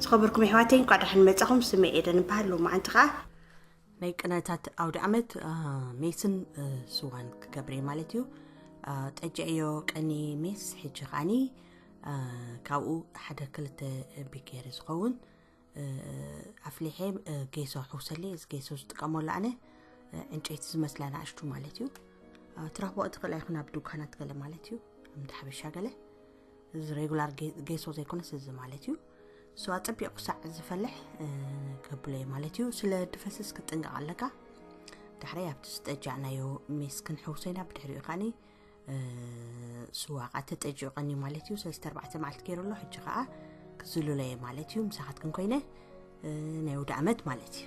ዝኸበርኩም ኣሕዋተይ፣ እንኳዕ ደሓን መጻኹም። ስመይ ኤደን እበሃል። ሎማዓንቲ ኸዓ ናይ ቅነታት ኣውደ ዓመት፣ አ፣ ሜስን፣ እ፣ ስዋን ክገብር እየ ማለት እዩ። አ፣ ጠጅዐዮ ቀኒ ሜስ፣ ሕጂ ኸዓኒ፣ አ፣ ካብኡ ሓደ ክልተ ቢኬሪ ዝኸውን፣ እ፣ ኣፍሊሐ፣ እ፣ ጌሶ ሕውሰለይ። እዚ ጌሶ ዝጥቀመሉ ኣነ፣ እ፣ ዕንጨይቲ ዝመስላ ንኣሽቱ ማለት እዩ። አ፣ ትረኽቦ ትኽእል ኣይኹን ኣብ ዱካናት ገለ ማለት እዩ፣ እንዳ ሓበሻ ገለ። እዚ ሬጉላር ጌ-፣ ጌሶ ዘይኮነስ እዚ ማለት እዩ። ሶ ኣጸቢቑ ክሳዕ ዝፈልሕ፣ እ፣ ከብሎ እየ ማለት እዩ። ስለ ድፈስስ ክትጥንቀቕ ኣለካ። ዳሕራይ ኣብቲ ዝጠጃዕናዮ ሜስ ክንሕውሶ ኢና። ብድሕሪኡ ከዓኒ፣ እ፣ ስዋ ከኣ ተጠጂቑ ቀንዩ ማለት እዩ። ሰለስተ ኣርባዕተ መዓልቲ ገይሩ ኣሎ። ሕጂ ከኣ ክዝልሎ እየ ማለት እዩ። ምሳኻትክን ኮይነ፣ እ፣ ናይ ውደ ዓመት ማለት እዩ።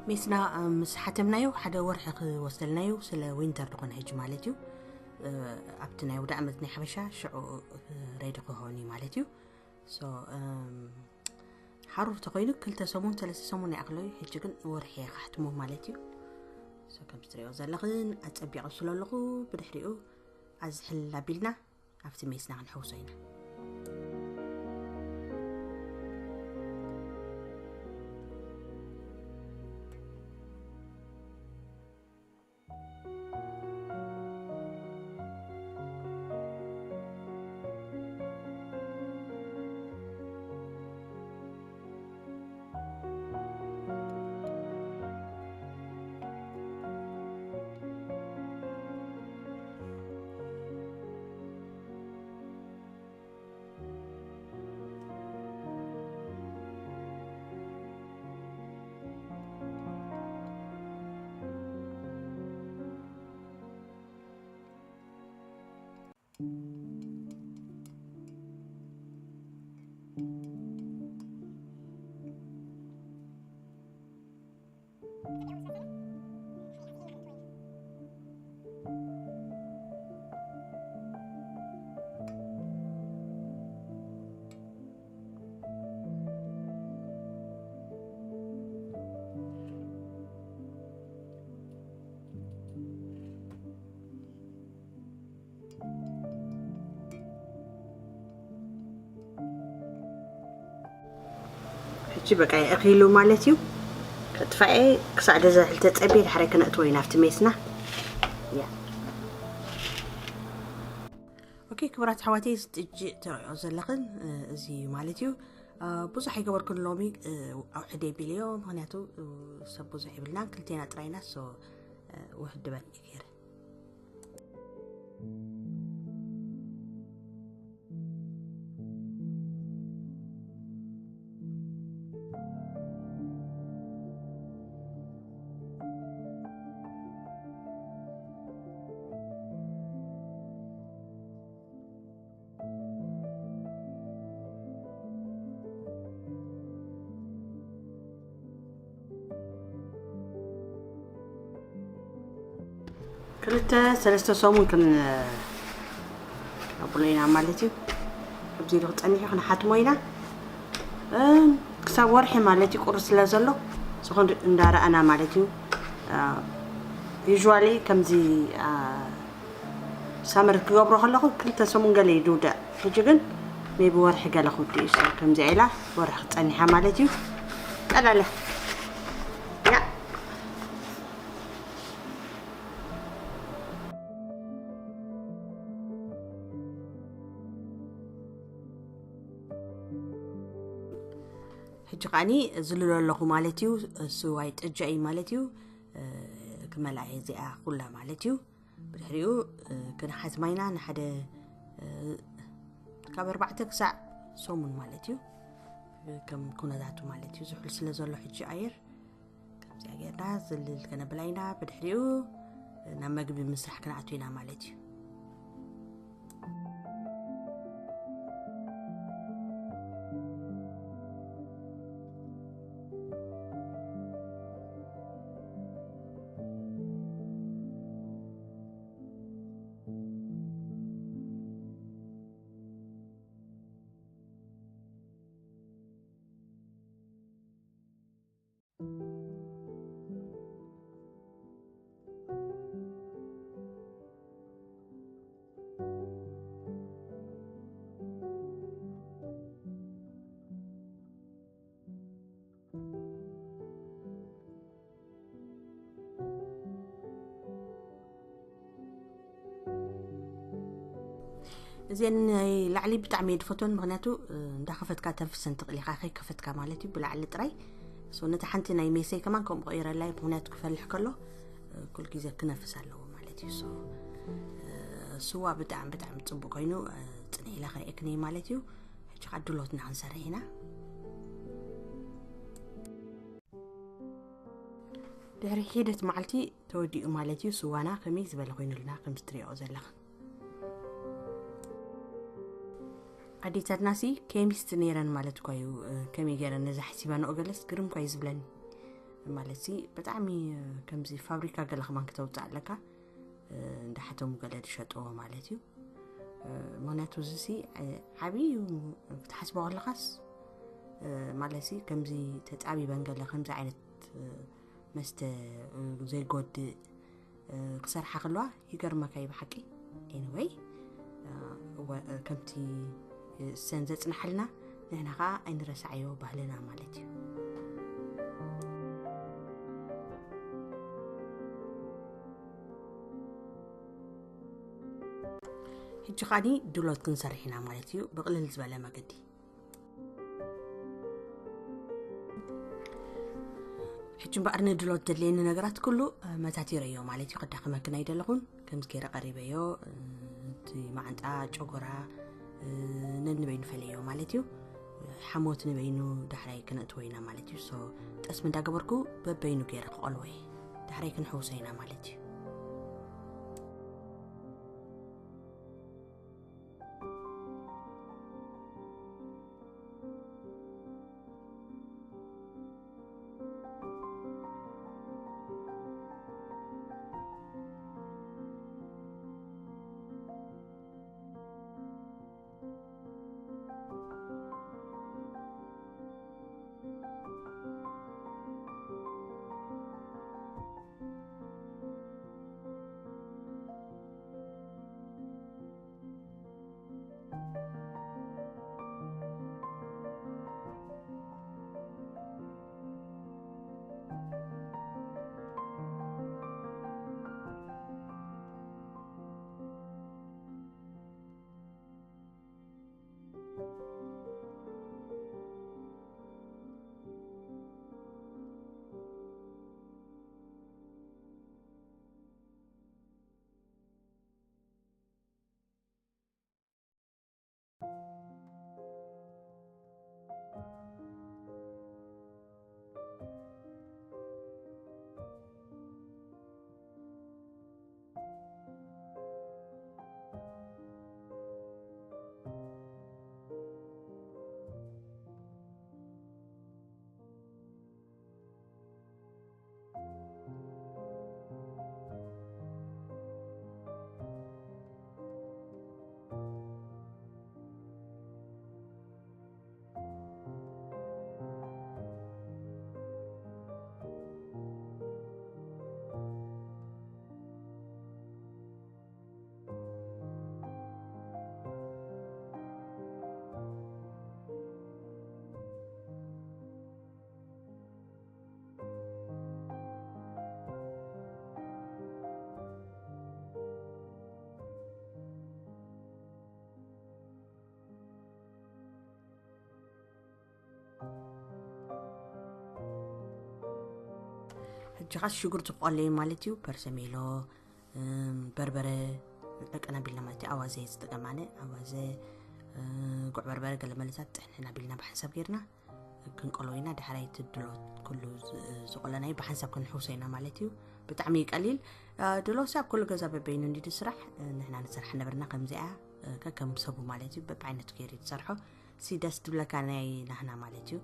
ሜስና፣ እ፣ ምስ ሓተምናዮ ሓደ ወርሒ ክወስደልናዮ፣ ስለ ዊንተር ዝኾነ ሕጂ ማለት እዩ። እ፣ ኣብቲ ናይ ውደ ዓመት ናይ ሓበሻ ሽዑ፣ እ፣ ሬዲ ክኸውን እዩ ማለት እዩ። ሶ፣ እም፣ ሓሩር ተኾይኑ ክልተ ሰሙን፣ ሰለስተ ሰሙን ይኣኽሎ እዩ። ሕጂ ግን ወርሒ እየ ካሕትሞ ማለት እዩ። ሶ፣ ከም ትሪኦ ዘለኽን ኣጸቢቑ ስለ ኣለኹ፣ ብድሕሪኡ ኣዝሕል ኣቢልና ኣብቲ ሜስና ክንሕውሶ ኢና። ሕጂ በቃ የእኺሉ ማለት እዩ። ከጥፋኤ ክሳዕ ደዘሕል ተጸብየ፣ ድሓረ ክነእትዎ ኢና ኣብቲ ሜስና። ያ። ኦኬ፣ ክቡራት ኣሕዋተይ፣ እዚ ጥጅእ ትሪኦ ዘለኽን፣ እ፣ እዚ እዩ ማለት እዩ። እ፣ ብዙሕ ኣይገበርኩን ሎሚ፣ እ፣ ኣውሕደ ቢልዮ፣ ምኽንያቱ፣ እ፣ ሰብ ብዙሕ ይብልና፣ ክልቴና ጥራይና፣ ሶ፣ እ፣ ውሕድ በል ገይረ። ክልተ ሰለስተ ሰሙን ክን-፣ ኣብሎ ኢና ማለት እዩ። ኣብዚ ኢሉ ክጸኒሑ ክንሓትሞ ኢና። እም፣ ክሳብ ወርሒ ማለት እዩ፣ ቁሪ ስለ ዘሎ፣ ዝኾን እንዳረኣና ማለት እዩ። አ፣ ዩዥዋሊ ከምዚ፣ አ፣ ሳመር ክገብሮ ከለኹ ክልተ ሰሙን ገለ እዩ ዝውዳእ። ሕጂ ግን ሜቢ ወርሒ ገለ ክውድእ እዩ። ሰብ ከምዚኣ ኢላ ወርሒ ክጸኒሓ ማለት እዩ። ቀላለ። ያ። ሕጂ ከዓኒ ዝልሎ ኣለኹ ማለት እዩ። ስዋይ ጥጃ እዩ ማለት እዩ። እ፣ ክመልኣ እየ እዚኣ ኩላ ማለት እዩ። ብድሕሪኡ፣ እ፣ ክንሓትማ ኢና ንሓደ፣ እ፣ ካብ ኣርባዕተ ክሳዕ ሰሙን ማለት እዩ። ከም ኩነታቱ ማለት እዩ። ዝሑል ስለ ዘሎ ሕጂ ኣየር፣ ከምዚኣ ጌርና ዝልል ከነብላ ኢና። ብድሕሪኡ ናብ መግቢ ምስራሕ ክንኣቱ ኢና ማለት እዩ። እዚአን ናይ ላዕሊ ብጣዕሚ እየ ዝፈትወን፣ ምክንያቱ እንዳከፈትካ ተንፍሰን ትኽእል ኢካ፣ ከይከፈትካ ማለት እዩ፣ ብላዕሊ ጥራይ። So ነቲ ሓንቲ ናይ ሜሰይ ከማን ከምኡ ቀይረላይ፣ ምክንያቱ ክፈልሕ ከሎ ኩል ግዜ ክነፍስ ኣለዎ ማለት እዩ። So ስዋ ብጣዕሚ ብጣዕሚ ፅቡቅ ኮይኑ፣ ፅንሕ ኢለ ክርእየክኒ ማለት እዩ። ሕጂ ከዓ ድሎትና ክንሰርሕ ኢና። ድሕሪ ሒደት መዓልቲ ተወዲኡ ማለት እዩ። ስዋና ከመይ ዝበለ ኮይኑልና ከም ትሪኦ ዘለኽን። ኣዴታትናሲ ኬሚስት ነይረን ማለት እኳ እዩ። ከመይ ገይረን ነዚ ሓሲበንኦ ገለስ ግርም እኳ እዩ ዝብለኒ። ማለት ሲ ብጣዕሚ ከምዚ ፋብሪካ ገለ ከማን ክተውፅእ ኣለካ። እንዳሓተሙ ገለ ዝሸጥዎ ማለት እዩ። ምክንያቱ እዚ ሲ ዓብዪ እዩ ክትሓስቦ ከለኻስ፣ ማለት ሲ ከምዚ ተፃቢበን ገለ ከምዚ ዓይነት መስተ ዘይጎድእ ክሰርሓ ከለዋ ይገርመካ እዩ ብሓቂ። Anyway ከምቲ ሰን ዘፅናሕልና ንሕና ከዓ ኣይንረሳዓዮ ባህልና ማለት እዩ። ሕጂ ከዓኒ ድሎት ክንሰርሕ ኢና ማለት እዩ ብቅልል ዝበለ መገዲ። ሕጂ እምበኣር ንድሎት ዘድልየኒ ነገራት ኩሉ መታቲረዮ ማለት እዩ። ከዳኽመክን ኣይደለኹን። ከምዚ ገይረ ቀሪበዮ። እቲ ማዓንጣ፣ ጨጎራ ነንበይኑ ፈለዮ ማለት እዩ። ሓሞት ንበይኑ ዳሕራይ ክነእትዎ ኢና ማለት እዩ። So ጠስሚ እንዳገበርኩ በበይኑ ገይረ ክቆልዎ እየ። ዳሕራይ ክንሕውሶ ኢና ማለት እዩ። ሕጂ ኻስ ሽጉርቲ ክቆለ ማለት እዩ። ፐርሰሜሎ፣ በርበረ፣ ጠቀና ቢልና ማለት እዩ። ኣዋዘ ዝጥቀም ኣነ ኣዋዘ፣ ጉዕ በርበረ፣ ገለ መለታት ጥሕንሕና ቢልና ብሓንሳብ ጌርና ክንቆሎ ኢና። ዳሕራይ እቲ ድሎት ኩሉ ዝቆለናዩ ብሓንሳብ ክንሕውሶ ኢና ማለት እዩ። ብጣዕሚ እዩ ቀሊል። ድሎሲ ኣብ ኩሉ ገዛ በበይኑ እንዲ ስራሕ፣ ንሕና ንሰርሕ ነበርና ከምዚኣ፣ ከከም ሰቡ ማለት እዩ። በብዓይነቱ ገይሩ ዝሰርሖ ሲ ደስ ትብለካ ናይ ናህና ማለት እዩ።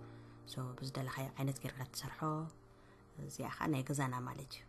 So ብዝደለኻዮ ዓይነት ጌርካ ትሰርሖ። እዚኣ ከዓ ናይ ገዛና ማለት እዩ።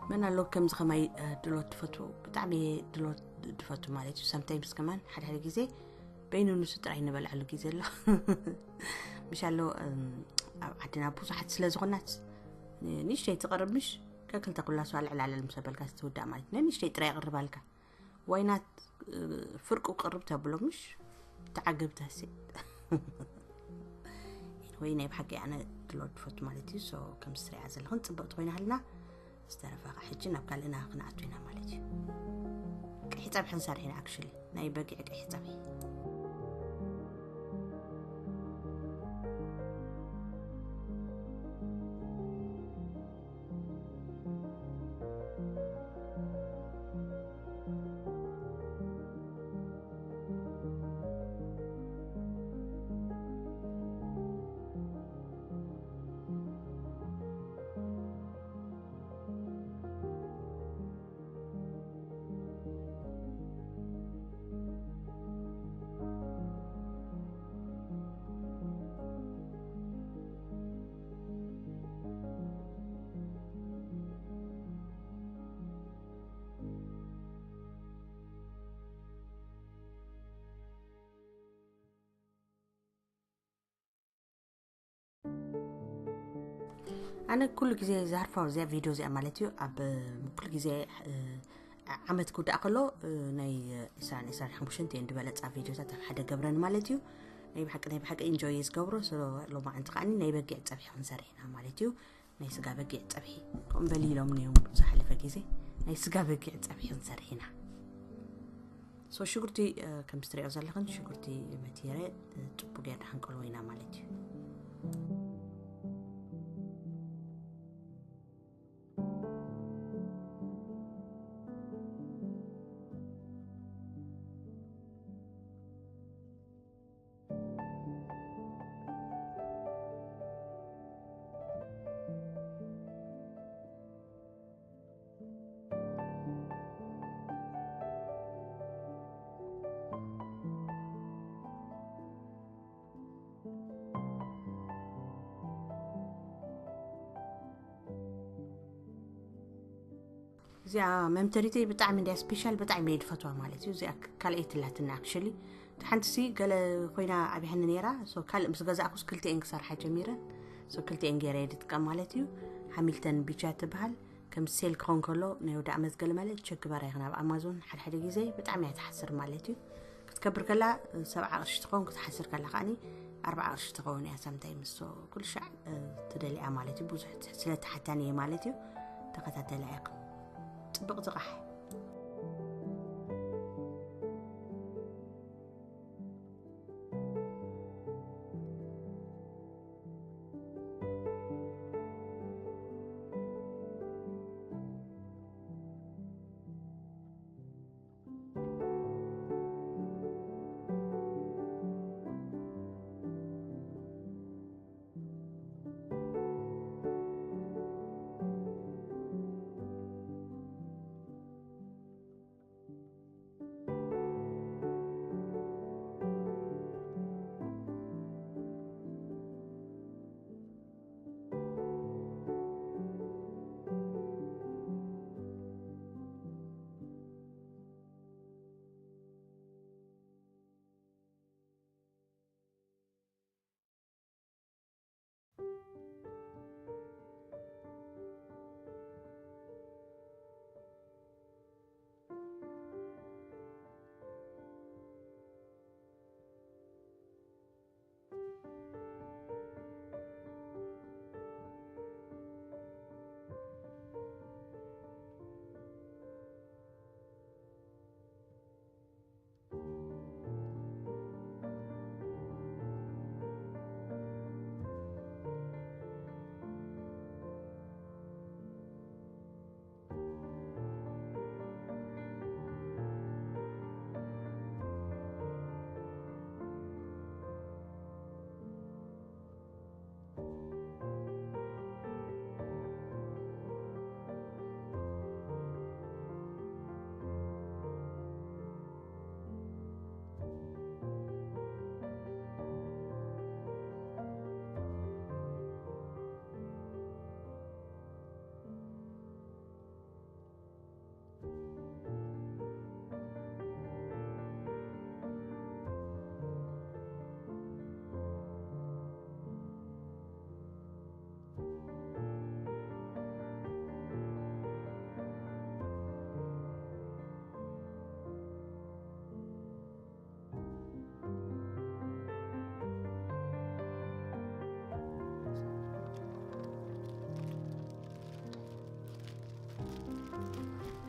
መን ኣሎ ከምዚ ከማይ ድሎት ትፈትዉ? ብጣዕሚ ድሎት ትፈቱ ማለት እዩ። ሰምታይምስ ከማን ሓደ ሓደ ግዜ በይኑ ንሱ ጥራይ ንበልዐሉ ግዜ ኣሎ። ምሽ ኣሎ ኣብ ዓድና ብዙሓት ስለ ዝኾናት ንእሽተይ ትቐርብ ምሽ ከክልተ ኩላሱ ኣልዕላለል ምስ በልካ ትውዳእ ማለት እዩ። ንእሽተይ ጥራይ ይቕርባልካ። ዋይናት ፍርቁ ቅርብ ተብሎ ምሽ ተዓገብታ ሴ ወይ ናይ ብሓቂ ኣነ ድሎ ትፈቱ ማለት እዩ። ሶ ከም ስሪያ ዘለኹን ጽብቕቲ ኮይና ሃልና ዝተረፈ ኸ ሕጂ ናብ ካልእና ክንኣቱ ኢና ማለት እዩ። ቀይሕ ጸብሒ ንሰርሕ ኢና ኣክሽሊ ናይ በጊዕ ቀይሕ ጸብሒ። ኣነ ኩሉ ግዜ ዝሃርፋ እዚኣ ቪድዮ እዚኣ ማለት እዩ። ኣብ ኩሉ ግዜ ዓመት ክውዳእ ከሎ ናይ ዒስራን ዒስራን ሓሙሽተን እየን ዝበለፃ ቪድዮታት ኣብ ሓደ ገብረን ማለት እዩ። ናይ ብሓቂ ናይ ብሓቂ ኢንጆይ እየ ዝገብሮ። ሎማዓንቲ ከዓኒ ናይ በጊዕ ፀብሒ ክንሰርሕ ኢና ማለት እዩ። ናይ ስጋ በጊዕ ፀብሒ ከምኡ በሊ ኢሎም እዮም ዝሓለፈ ግዜ ናይ ስጋ በጊዕ ፀብሒ ክንሰርሕ ኢና። ሶ ሽጉርቲ ከም ትሪኦ ዘለኽን ሽጉርቲ መቲረ ፅቡቅ ጌርና ክንቀልዎ ኢና ማለት እዩ። እዚኣ መምተሪተይ ብጣዕሚ እንድያ ስፔሻል፣ ብጣዕሚ እየ ዝፈትዋ ማለት እዩ። እዚኣ ካልኣይቲ ላትና ኣክሽሊ ሓንቲ ሲ ገለ ኮይና ኣብያኒ ነይራ። ካልእ ምስ ገዛእኩስ ክልቲኤን ክሰርሓ ጀሚረን። ክልቲኤን ገይረ እየ ዝጥቀም ማለት እዩ። ሃሚልተን ቢቻ ትበሃል። ከም ሴል ክኸውን ከሎ ናይ ወዲ ዓመት ገለ ማለት ቸክ ባራ ይኽን ኣብ ኣማዞን ሓደ ሓደ ግዜ ብጣዕሚ እያ ትሓስር ማለት እዩ። ክትከብር ከላ ሰብዓ ቅርሺ ትኸውን፣ ክትሓስር ከላ ከዓኒ ኣርብዓ ቅርሺ ትኸውን እያ ሳምታይምስ። ኩሉ ሻዕ ትደሊያ ማለት እዩ። ብዙሕ ስለተሓታኒ እየ ማለት እዩ። ተኸታተላ ኢኹም። ጽብቕ ዝቓሕ።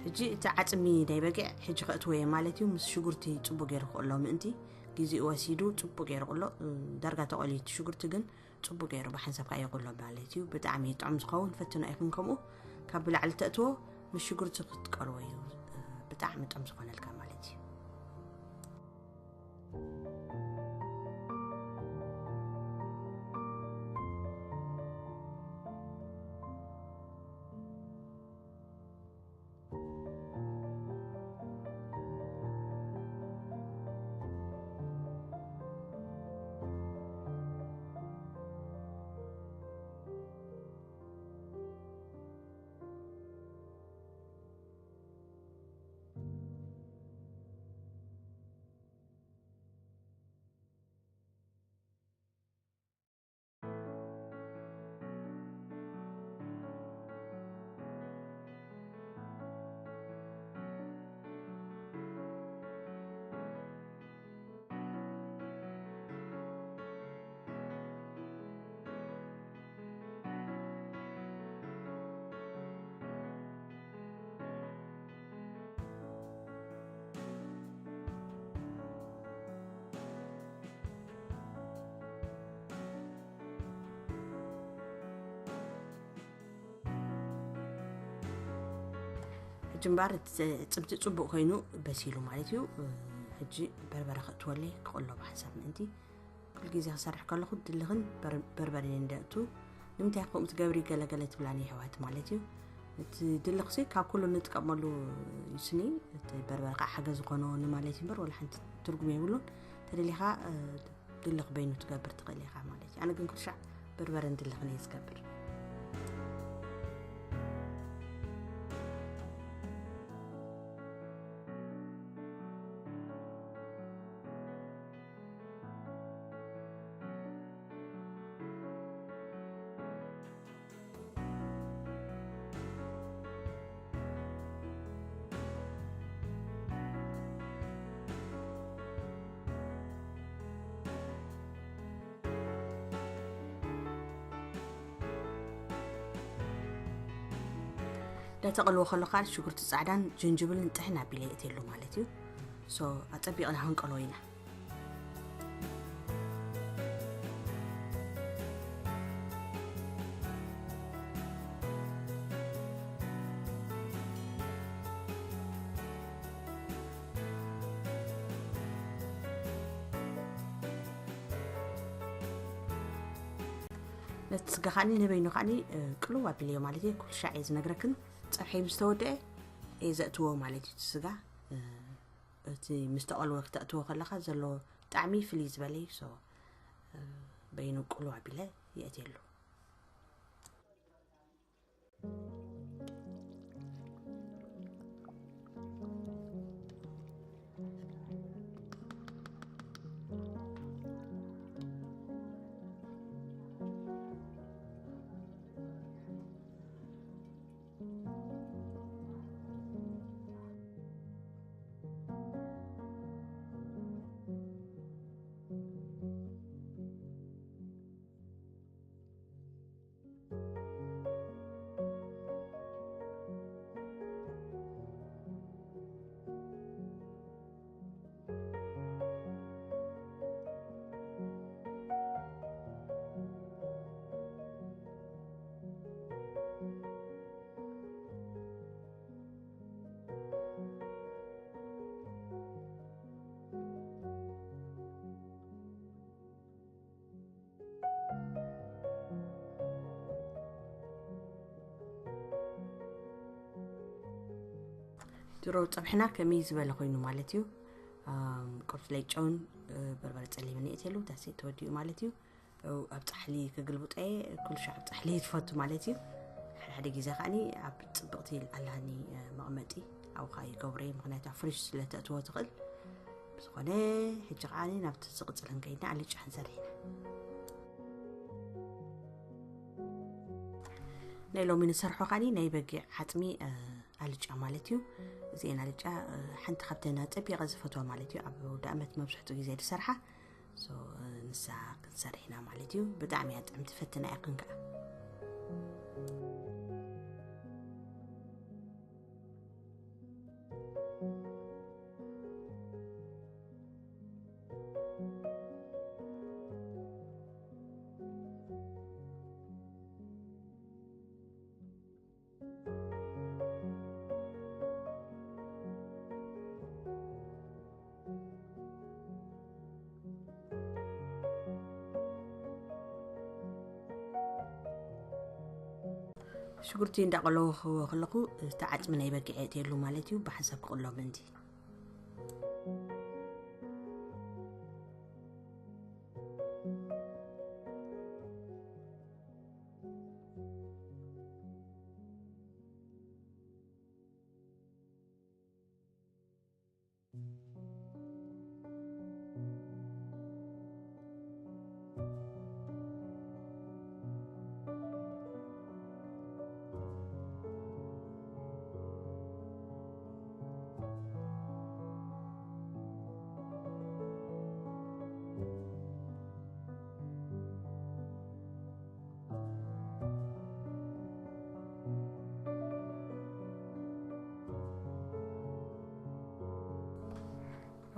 ሕጂ እቲ ዓፅሚ ናይ በጊዕ ሕጂ ከእትዎ እየ ማለት እዩ። ምስ ሽጉርቲ ፅቡቅ ገይሩ ክቕሎ ምእንቲ፣ ግዜኡ ወሲዱ ፅቡቅ ገይሩ ቅሎ። ዳርጋ ተቆልዩ እቲ ሽጉርቲ፣ ግን ፅቡቅ ገይሩ ብሓንሳብ ከዓ ይቕሎ ማለት እዩ። ብጣዕሚ ጥዑም ዝኸውን፣ ፈትኖ ኢኹም። ከምኡ ካብ ብላዕሊ ተእትዎ፣ ምስ ሽጉርቲ ክትቀልዎ እዩ ብጣዕሚ ጥዑም ዝኾነልካ ማለት እዩ። ሕጂ እምበኣር እቲ ፅብቲ ፅቡቅ ኮይኑ በሲሉ ማለት እዩ። ሕጂ በርበረ ከእትወለይ ክቕሎ ብሓንሳብ ምእንቲ። ኩሉ ግዜ ክሰርሕ ከለኹ ድልኽን በር-፣ በርበሬን እንደእቱ። ንምንታይ ከምኡ ትገብሪ ገለገለ ትብላኒ የሕዋት ማለት እዩ። እቲ ድልኽሲ ካብ ኩሉ ንጥቀመሉ ይስኒ፣ እቲ በርበረ ከዓ ሓገዝ ዝኾኖ ንማለት እዩ እምበር ወላ ሓንቲ ትርጉም የብሉን። ተደሊኻ፣ እ፣ ድልኽ በይኑ ትገብር ትኽእል ኢኻ ማለት እዩ። ኣነ ግን ኩሉ ሻዕ በርበረን ድልኽን እየ ዝገብር። እንዳተቐልዎ ከሎ ከዓ ሽጉርቲ ፃዕዳን ጅንጅብልን ጥሕን ኣቢለ የእትየሉ ማለት እዩ። ሶ ኣፀቢቕና ክንቀልዎ ኢና። ነቲ ስጋ ከዓኒ ንበይኑ ከዓኒ፣ እ፣ ቅልው ኣቢለዮ ማለት እየ። ኩሉ ሻዕ እየ ዝነግረክን፣ ፀብሐይ ምስ ተወደአ እየ ዘእትዎ ማለት እዩ። እቲ ስጋ፣ እ፣ እቲ ምስ ተቐልወ ክተእትዎ ከለኻ ዘሎ ጣዕሚ ፍልይ ዝበለ እዩ። ሶ፣ እ፣ በይኑ ቅልው ኣቢለ የእትየሉ። ድሮ ፀብሕና ከመይ ዝበለ ኮይኑ ማለት እዩ። ኣም፣ ቁርፍለይ ጨውን፣ እ፣ በርበረ ፀሊምን የእትየሉ፣ ዳሴ ተወዲኡ ማለት እዩ። እ፣ ኣብ ፃሕሊ ክግልብጦ እየ፣ ኩሉ ሻዕ ኣብ ፃሕሊ እየ ትፈቱ ማለት እዩ። ሓደ ሓደ ግዜ ከዓኒ ኣብ ፅብቕቲ ኣለሃኒ፣ እ፣ መቐመጢ ኣብኡ ከዓ ይገብሮ እየ፣ ምኽንያቱ ኣብ ፍሪጅ ስለ ተእትዎ ትኽእል። ብዝኾነ፣ ሕጂ ከዓኒ ናብቲ ዝቕፅል ክንከይድና ኣልጫ ክንሰርሕ ኢና። ናይ ሎሚ ንሰርሖ ከዓኒ ናይ በጊዕ ዓፅሚ፣ እ፣ ኣልጫ ማለት እዩ። እዚኤን ኣልጫ፣ እ፣ ሓንቲ ካብተን ኣፀቢቐ ዝፈትዋ ማለት እዩ። ኣብ ኣውደኣመት መብዝሕትኡ ግዜ ዝሰርሓ። ሶ፣ እ፣ ንሳ ክንሰርሕ ኢና ማለት እዩ። ብጣዕሚ እያ ጥዕምቲ፣ ፈትና ኢኽን ከዓ። ሽጉርቲ እንዳቆለኹዎ ከለኹ፣ እቲ ዓጽሚ ናይ በጊዕ የእትየሉ ማለት እዩ፣ ብሓንሳብ ክቕሎ ምእንቲ።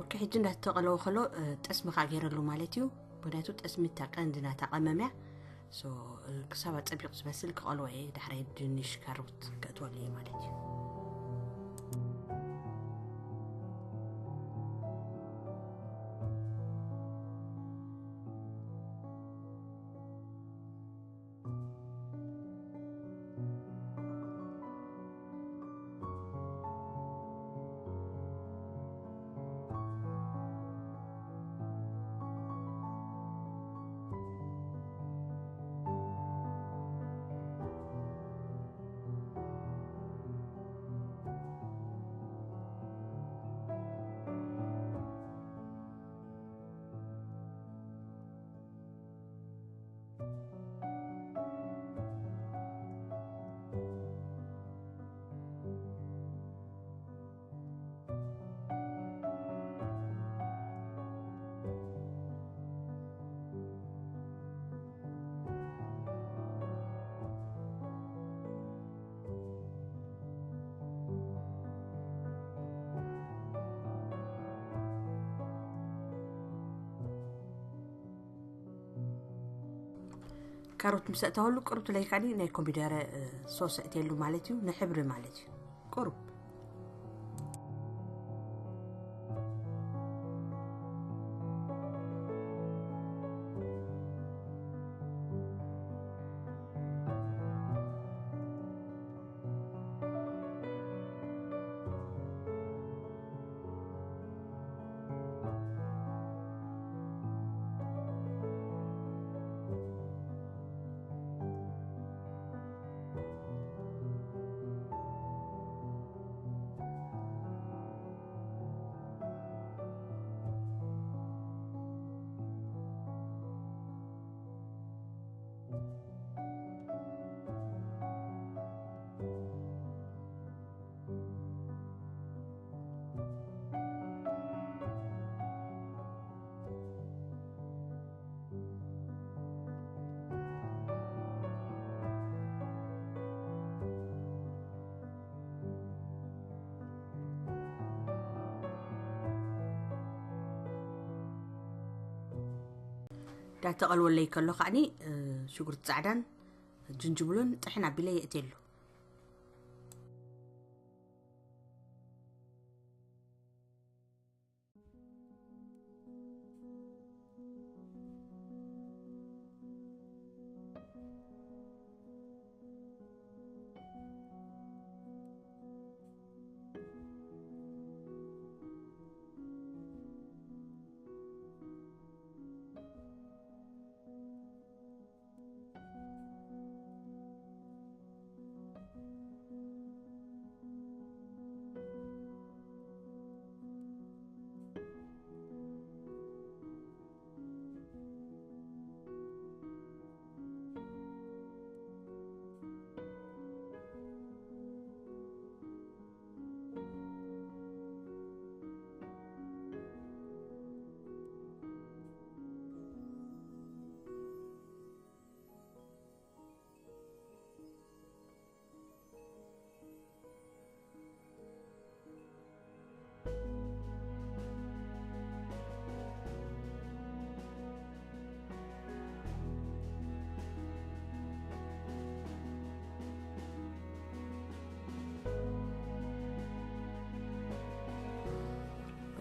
ኦኬ፣ ሕጂ እንዳተቐለወ ከሎ፣ እ፣ ጠስሚ ከዓ ገይረሉ ማለት እዩ። ምክንያቱ ጠስሚ እታ ቀንዲ ናታ ቀመም እያ። ሶ፣ እ፣ ክሳብ ኣጸቢቑ ዝበስል ክቐልዎ እየ። ዳሕራይ ድንሽ ካሮት ከእትወሉ እየ ማለት እዩ። ካሮት ምስ ኣእተወሉ ቅሩብ ትለይ ካኒ ናይ ኮሚደረ፣ እ፣ ሶስ ኣእትየሉ ማለት እዩ፣ ንሕብሪ ማለት እዩ። ቅሩብ። ዳተቐልወለይ ከሎ ከዓኒ፣ እ፣ ሽጉርቲ ጻዕዳን ጅንጅብሉን ጥሕን ኣቢለ የእትየሉ።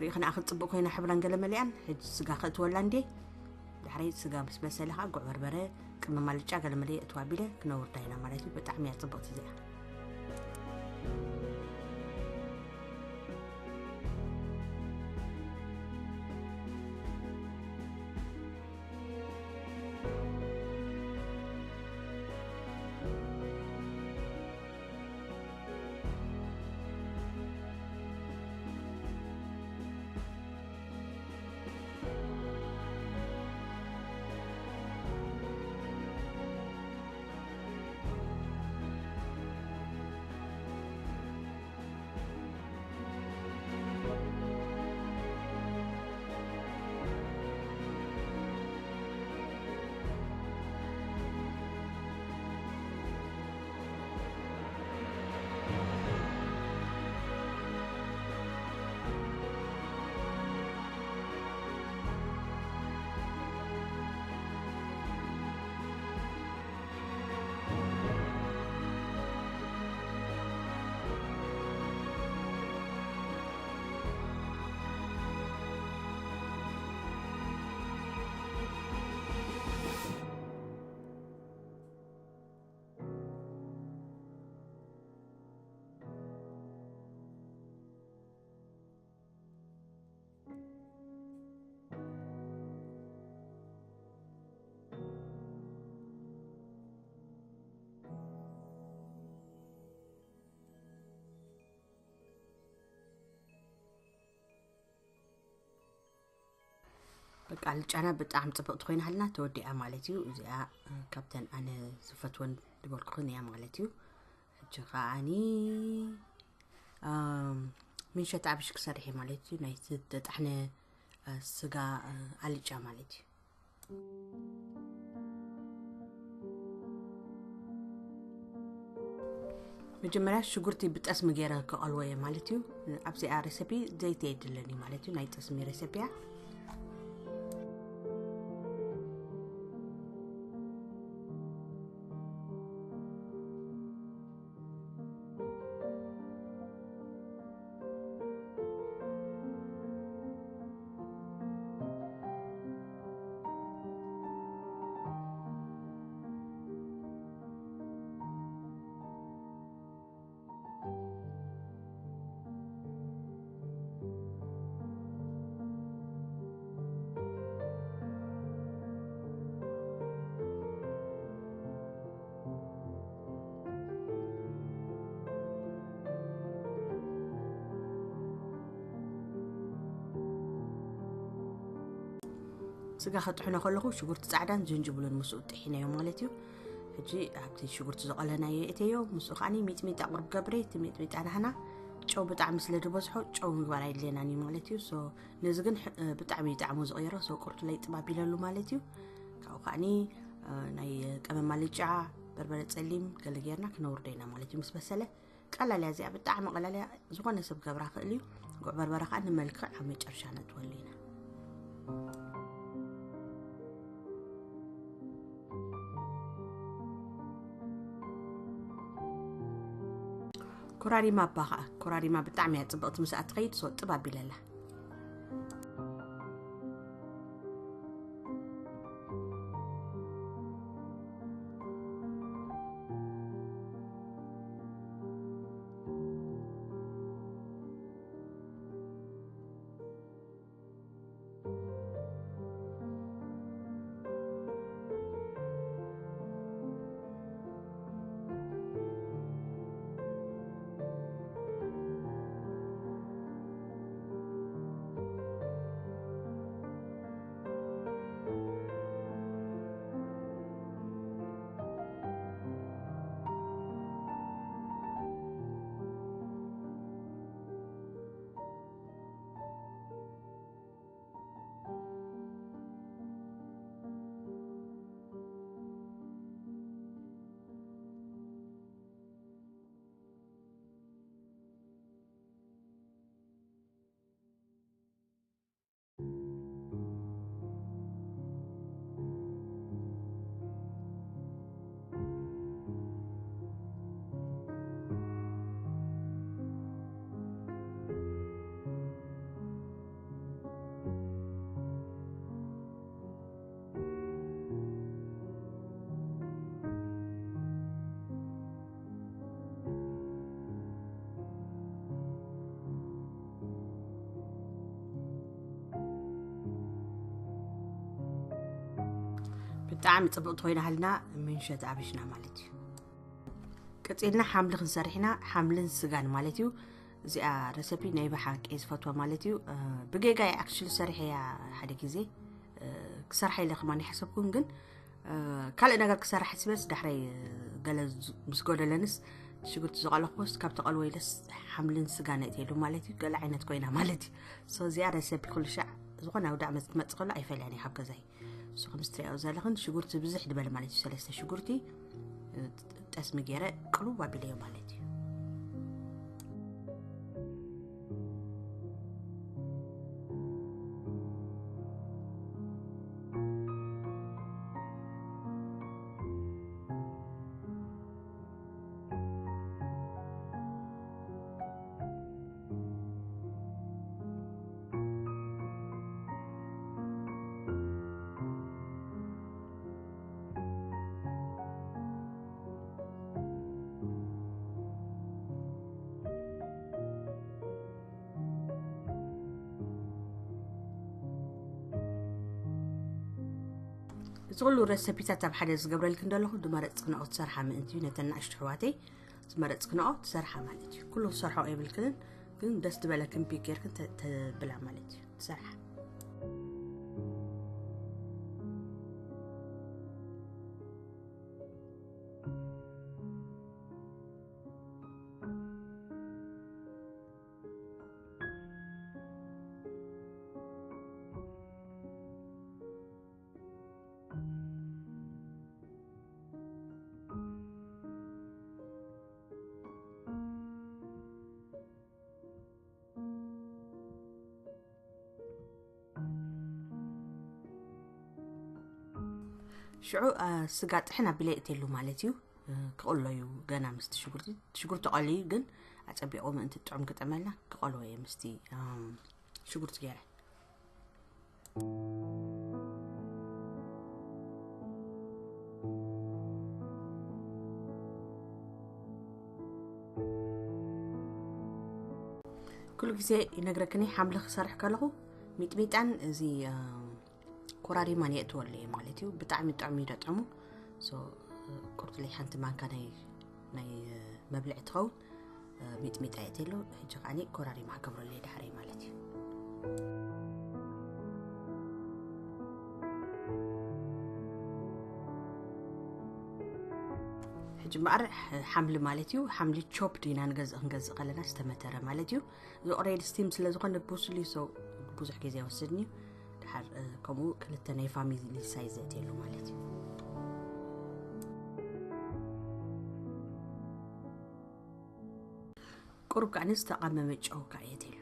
ሪኢኽንኣ ክትጽብቕ ኮይና ሕብራን ገለ መሊኣን። ሕጂ ስጋ ከእትወላ እንዴ። ድሕሪ ስጋ ምስ በሰለ ኸዓ ጉዕ በርበረ፣ ቅመም ኣልጫ ገለመለ የእትዋ ቢለ ክነውርዳ ኢና ማለት እዩ። ብጣዕሚ እያ ጽብቕቲ እዚኣ። በቃ ኣልጫና ብጣዕሚ ጽብቕቲ ኮይና ሃልና ተወዲኣ ማለት እዩ። እዚኣ ካብተን ኣነ ዝፈትወን ዝበልኩኽን እያ ማለት እዩ። ሕጂ ከዓኒ ሚንሸት ኣብሽ ክሰርሕ እየ ማለት እዩ። ናይ ዝተጣሕነ ስጋ ኣልጫ ማለት እዩ። መጀመርያ ሽጉርቲ ብጠስሚ ገይረ ክቐልዎ እየ ማለት እዩ። ኣብዚኣ ሬሰፒ ዘይቲ የድልን እዩ ማለት እዩ፣ ናይ ጠስሚ ሬሰፒ እያ። ስጋ ከጥሕኖ ከለኹ ሽጉርቲ ፃዕዳን ዝንጅብሉን ምስኡ ጥሒነዮ ማለት እዩ። ሕጂ ኣብቲ ሽጉርቲ ዝቐለናዮ እተዮ ምስኡ ከዓኒ ሚጥሚጣ ቁርብ ገብረ። እቲ ሚጥሚጣ ናህና ጨው ብጣዕሚ ስለ ዝበዝሖ ጨው ምግባር ኣይድልየናን እዩ ማለት እዩ። ሶ ነዚ ግን ሕ- ብጣዕሚ እዩ ጣዕሙ ዝቕይሮ። ሶ ቁርቱ ላይ ጥባብ ኢለሉ ማለት እዩ። ካብኡ ከዓኒ ናይ ቀመም ኣልጫ፣ በርበረ ጸሊም ገለ ጌርና ክነውርዶ ኢና ማለት እዩ። ምስ በሰለ ቀላል እያ እዚኣ፣ ብጣዕሚ ቀላል እያ። ዝኾነ ሰብ ገብራ ክእል እዩ። ጉዕ በርበረ ከዓ ንመልክዕ ኣብ መጨረሻ ነጥወሉ ኢና። ኮራሪማ እባ ከዓ፣ ኮራሪማ ብጣዕሚ እያ ፅብቕቲ ምስኣ ትኸይድ። ሶ ጥብ ኣቢለላ። ብጣዕሚ ጽብቕቲ ኮይና ሃልና ምንሸት ኣብሽና ማለት እዩ። ቀጺልና ሓምሊ ክንሰርሕ ኢና፣ ሓምልን ስጋን ማለት እዩ። እዚኣ ረሰፒ ናይ ብሓቂ ዝፈትዋ ማለት እዩ። ብጌጋ ኣክቹሊ ሰሪሐያ ሓደ ግዜ። ክሰርሓ ኢለ ከማን ይሓሰብኩን ግን ካልእ ነገር ክሰርሕ ስበስ ዳሕረይ ገለ ምስ ጎደለንስ ሽጉርቲ ዝቐለኩስ ካብ ተቐልወ ኢለስ ሓምልን ስጋ ነእትየሉ ማለት እዩ። ገለ ዓይነት ኮይና ማለት እዩ። ሶ እዚኣ ረሰፒ ኩሉ ሻዕ ዝኾነ ኣውዳዕ መጽ- ትመጽእ ከሎ ኣይፈልያን እየ ካብ ገዛይ። ንስኹም ስትሪያው ዘለኽን ሽጉርቲ ብዝሕ ዝበለ ማለት እዩ። ሰለስተ ሽጉርቲ ጠስሚ ገይረ ቅሉብ ኣቢለዮ ማለት እዩ። እዚ ኩሉ ረሰፒታት ኣብ ሓደ ዝገብረልክን ዘለኹ ዝመረፅክንኦ ክትሰርሓ ምእንቲ እዩ። ነተን ንኣሽቱ ኣሕዋተይ ዝመረፅክንኦ ትሰርሓ ማለት እዩ። ኩሉ ክሰርሖ የብልክንን፣ ግን ደስ ዝበለክን ፒክ ጌርክን ተ- ተብላ ማለት እዩ ትሰርሓ። ሽዑ ስጋ ጥሕን ኣቢለ እትየሉ ማለት እዩ። ክቕሎ እዩ ገና ምስቲ ሽጉርቲ። ሽጉርቲ ቀልዩ ግን ኣጸቢቑ ምእንቲ ጥዑም ክጥዕመልና ክቐልዎ እየ ምስቲ ሽጉርቲ ገይረ። ኩሉ ግዜ ይነግረክኒ ሓምሊ ክሰርሕ ከለኹ ሚጥሚጣን እዚ ኮራሪማን የእትወሉ እየ ማለት እዩ። ብጣዕሚ ጥዑም እዩ ደጥዕሙ። ቁርጥለይ ሓንቲ ማንካ ናይ ናይ መብልዒ ትኸውን። ሚጥሚጣ የእትየሉ። ሕጂ ከዓኒ ኮራሪማ ክገብረሉ እየ ዳሕረይ ማለት እዩ። ሕጂ እምበኣር ሓምሊ ማለት እዩ። ሓምሊ ቾፕድ ኢና ንገዝእ ክንገዝእ ከለና ዝተመተረ ማለት እዩ። እዚ ኦሬዲ ስቲም ስለ ዝኾነ ብሱል እዩ። ብዙሕ ግዜ ይወስድን እዩ። ድሓር ከምኡ ክልተ ናይ ፋሚሊ ሳይዝ ዘእትየሉ ማለት እዩ። ቁሩብ ከዓኒ ዝተቐመመ ጨው ከኣ የእትየሉ።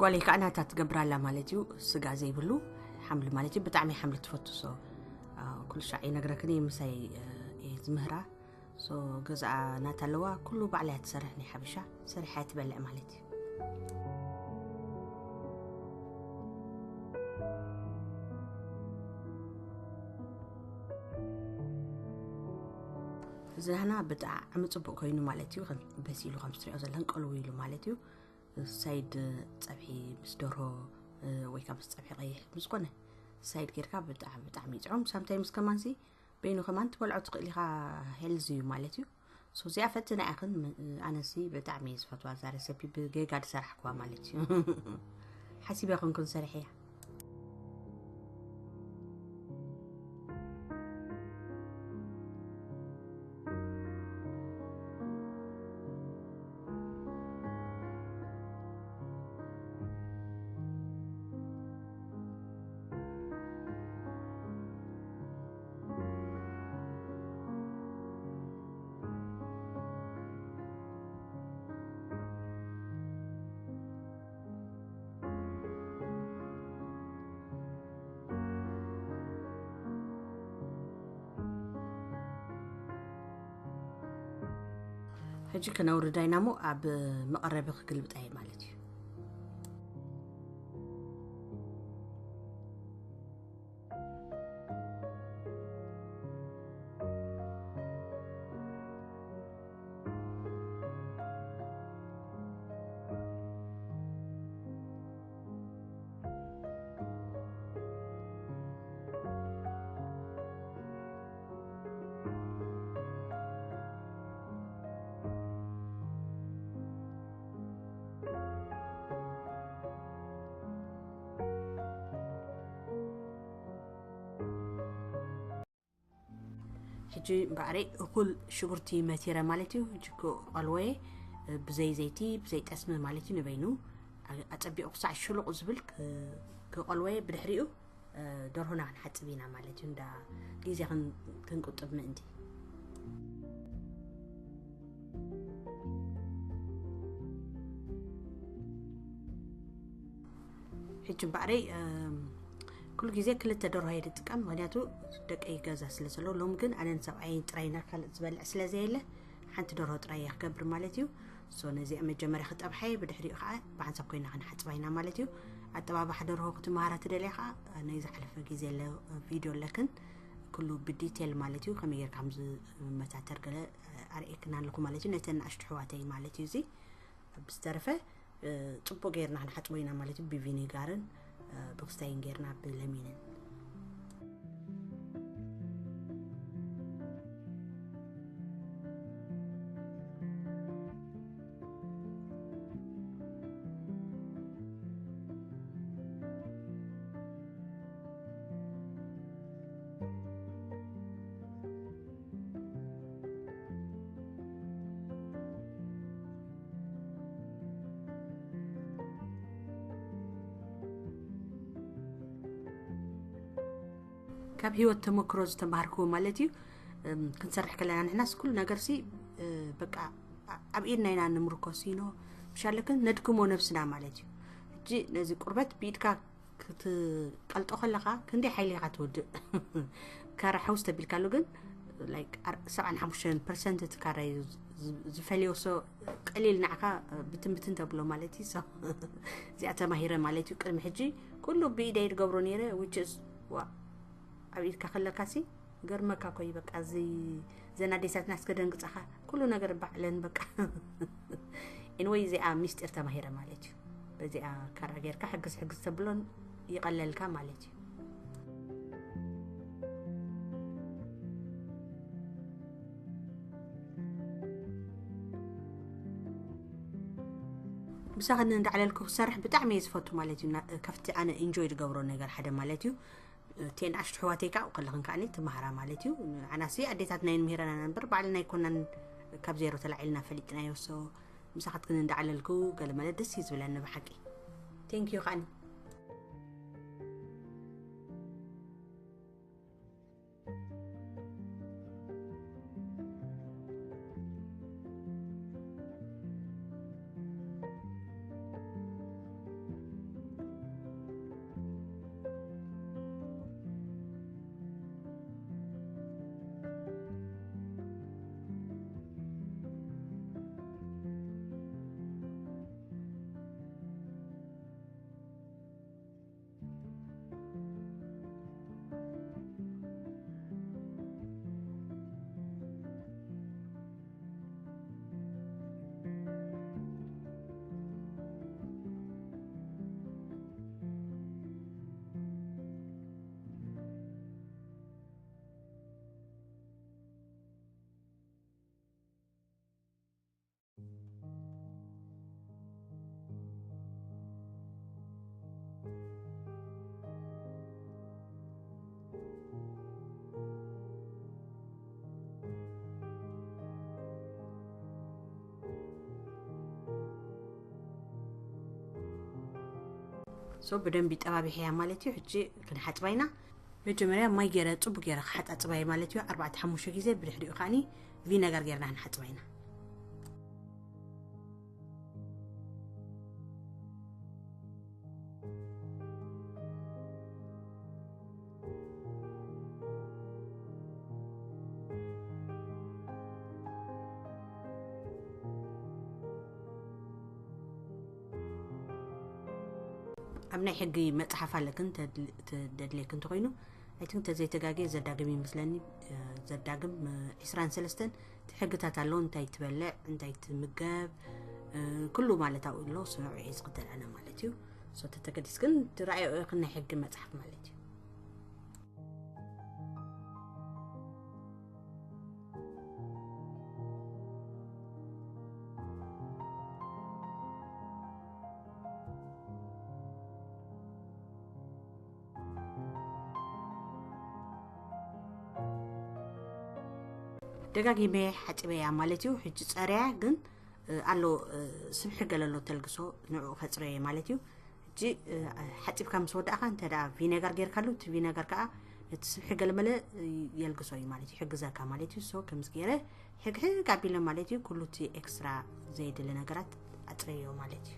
ጓለይ ከዓ ናታ ትገብር ኣላ ማለት እዩ። ስጋ ዘይብሉ ሓምሊ ማለት እዩ። ብጣዕሚ ሓምሊ ትፈቱ። ሶ ኩሉ ሻዕ ይነግረክን ምሳይ ዝምህራ። ሶ ገዛኣ ናታ ኣለዋ። ኩሉ ባዕላ እያ ትሰርሕ። ናይ ሓበሻ ሰሪሓ እያ ትበልዕ ማለት እዩ። ዝናህና ብጣዕሚ ጽቡቕ ኮይኑ ማለት እዩ። በሲሉ ከም ትሪኦ ዘለኽን ቀልው ኢሉ ማለት እዩ። ሳይድ ጸብሒ ምስ ደርሆ ወይ ካብ ምስ ጸብሒ ቀይሕ ምስ ዝኾነ ሳይድ ጌርካ ብጣዕሚ ብጣዕሚ ይጥዑም። ሳምታይምስ ከማንሲ በይኑ ከማን ትበልዖ ትኽእል ኢኻ። ሄልዚ እዩ ማለት እዩ። ሶ እዚኣ ፈትና ኢኽን። ኣነሲ ብጣዕሚ እየ ዝፈትዋ እዛ ረሰፒ፣ ብጌጋ ዝሰራሕክዋ ማለት እዩ። ሓሲበ ይኹንኩን ሰሪሐያ። ሕጂ ከነውርዳ ኢና እሞ ኣብ መቐረቢ ክግልብጣ እየ ማለት እዩ። ሕጂ እምበኣረይ እኹል ሽጉርቲ መቲረ ማለት እዩ። ሕጂ ክቐልወየ ብዘይ ዘይቲ ብዘይ ጠስሚ ማለት እዩ። ንበይኑ ኣጸቢቑ ክሳዕ ሽሉቕ ዝብል ክቐልወየ፣ ብድሕሪኡ ደርሆና ክንሓጽብ ኢና ማለት እዩ። እንዳ ግዜ ክንቁጥብ ምእንቲ። ሕጂ እምበኣረይ ኩሉ ግዜ ክልተ ደርሆ እየ ዝጥቀም፣ ምክንያቱ ደቀይ ገዛ ስለ ዘለዉ። ሎም ግን ኣነን ሰብኣይን ጥራይና ካልእ ዝበልዕ ስለ ዘየለ ሓንቲ ደርሆ ጥራይ እየ ክገብር ማለት እዩ። ሶ ነዚኣ መጀመርያ ክጠብሓየ፣ ብድሕሪኡ ከዓ ብሓንሳብ ኮይና ክንሓፅባ ኢና ማለት እዩ። ኣጠባብሓ ደርሆ ክትመሃራ ትደልያ ከዓ ናይ ዝሓለፈ ግዜ ቪድዮ ኣለክን፣ ኩሉ ብዲቴል ማለት እዩ። ከመይ ጌርካ ከምዚ መታተር ገለ ኣርእየክና ኣለኹ ማለት እዩ፣ ነተን ንኣሽቱ ኣሕዋተይ ማለት እዩ። እዚ ብዝተረፈ ፅቡቅ ጌርና ክንሓፅቦ ኢና ማለት እዩ። ብቪኒጋርን ብክስታይን ጌርና ብለሚንን። ካብ ህይወት ተመክሮ ዝተማሃርክዎ ማለት እዩ። ክንሰርሕ ከለና ንሕናስ ኩሉ ነገርሲ በቃ ኣብ ኢድና ኢና ንምርኮስ ኢኖ ምሻለክን ነድክሞ ነብስና ማለት እዩ። ሕጂ ነዚ ቁርበት ብኢድካ ክትቀልጦ ከለኻ ክንደይ ሓይሊ ኢኻ ትወድእ። ካራ ሓውስ ተቢልካሉ ግን like ሰብዓን ሓሙሽተን ፐርሰንት እቲ ካራ እዩ ዝፈልዮ። ሶ ቀሊል ንዓኻ ብትን ብትን ተብሎ ማለት እዩ። ሶ እዚኣ ተማሂረ ማለት እዩ። ቅድሚ ሕጂ ኩሉ ብኢደይ ዝገብሮ ነይረ፣ which is ዋ ኣብ ኢድካ ከለካሲ ገርመካ ኮይ በቃ እዚ ዘናዴሳትና እስከ ደንግጻኻ ኩሉ ነገር ባዕለን በቃ። Anyway እዚኣ ሚስጢር ተማሂረ ማለት እዩ። በዚኣ ካራ ጌርካ ሕግስ ሕግስ ተብሎን ይቐለልካ ማለት እዩ። ምሳኽን እንዳዕለልኩ ክሰርሕ ብጣዕሚ እየ ዝፈቱ ማለት እዩ። ካብቲ ኣነ ኢንጆይ ዝገብሮ ነገር ሓደ ማለት እዩ። እተን ኣሽቱ ኣሕዋተይ ከዓ ኣብኡ ከለኽን ከዓኒ ትመሃራ ማለት እዩ። ኣናሲ ኣዴታትና እየን ምሂረና እምበር ባዕልና ኣይኮናን ካብ ዜሮ ተላዒልና ፈሊጥናዮ። ሶ ምሳኻትክን እንዳዕለልኩ ገለ መለ ደስ እዩ ዝብለኒ ብሓቂ። ቴንኪዩ ከዓኒ። ብደንቢ ጠባቢሐያ ማለት እዩ። ሕጂ ክንሓፅባ ኢና። መጀመርያ ማይ ገይረ፣ ፅቡቅ ገይረ ክሓፃፅባየ ማለት እዩ። ኣርባዕተ ሓሙሽተ ግዜ፣ ብድሕሪኡ ከዓኒ ቪነጋር ገይርና ክንሓፅባ ኢና። ኣብ ናይ ሕጊ መፅሓፍ ኣለክን ተድል- ተደድልየክን እንተኮይኑ፣ ኣይትን ተዘይተጋጌ ዘዳግም ይመስለኒ። ዘዳግም ዕስራን ሰለስተን እቲ ሕግታት ኣሎ። እንታይ ትበልዕ፣ እንታይ ትምገብ፣ ኩሉ ማለት ኣብኡ ኣሎ። ስምዑ እየ ዝኽተል ኣነ ማለት እዩ። ሶ ተተገዲስክን ትረኣዮ ኢኽን ናይ ሕጊ መፅሓፍ ማለት እዩ። ደጋጊመ ሓፂበያ ማለት እዩ። ሕጂ ፀርያ ግን ኣሎ፣ ስብሒ ገለ ኣሎ ተልግሶ፣ ንዕኡ ከፅረየ ማለት እዩ። ሕጂ ሓፂብካ ምስ ወዳእካ እንተ ደኣ ቪነጋር ጌርካሉ፣ እቲ ቪነጋር ከዓ ነቲ ስብሒ ገለመለ የልግሶ እዩ ማለት እዩ፣ ይሕግዘካ ማለት እዩ። ሶ ከምዚ ገይረ ሕግሕግ ኣቢለ ማለት እዩ፣ ኩሉ እቲ ኤክስትራ ዘየድሊ ነገራት ኣፅረዮ ማለት እዩ።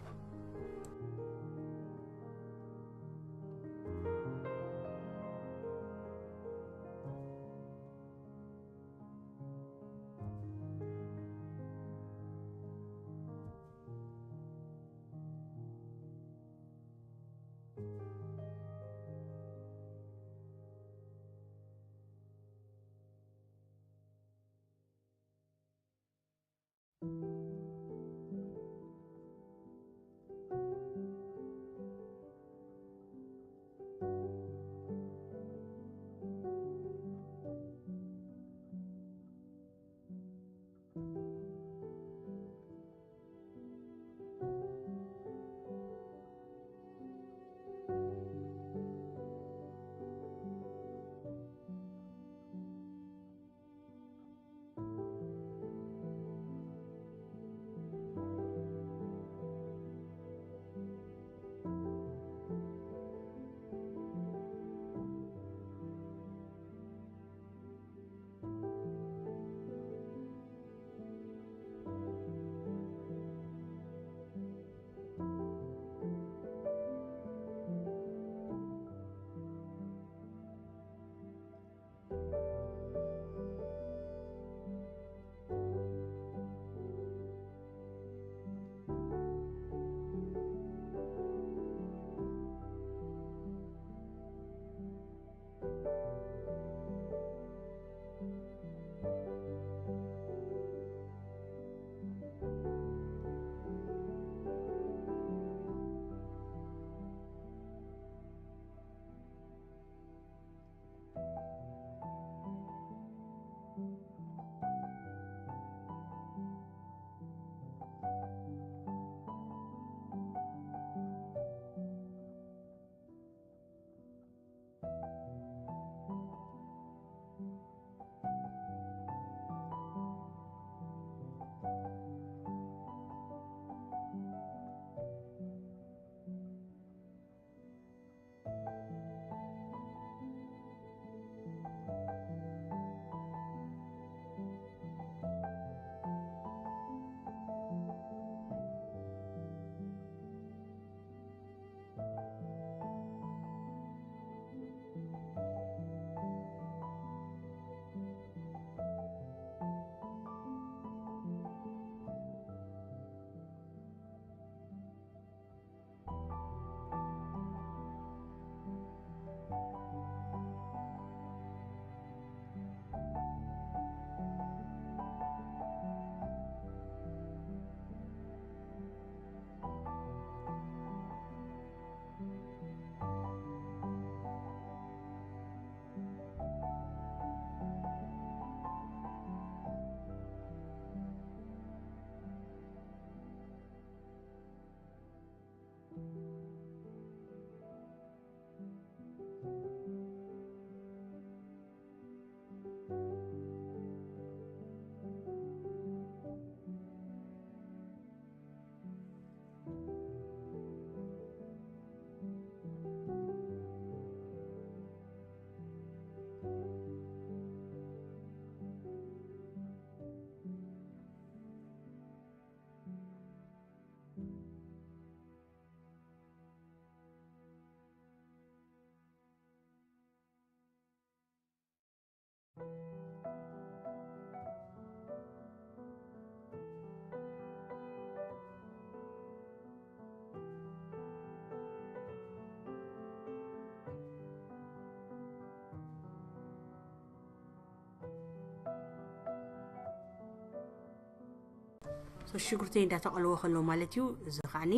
ሽጉርተይ እንዳተቐለወ ከሎ ማለት እዩ። እዚ ከዓኒ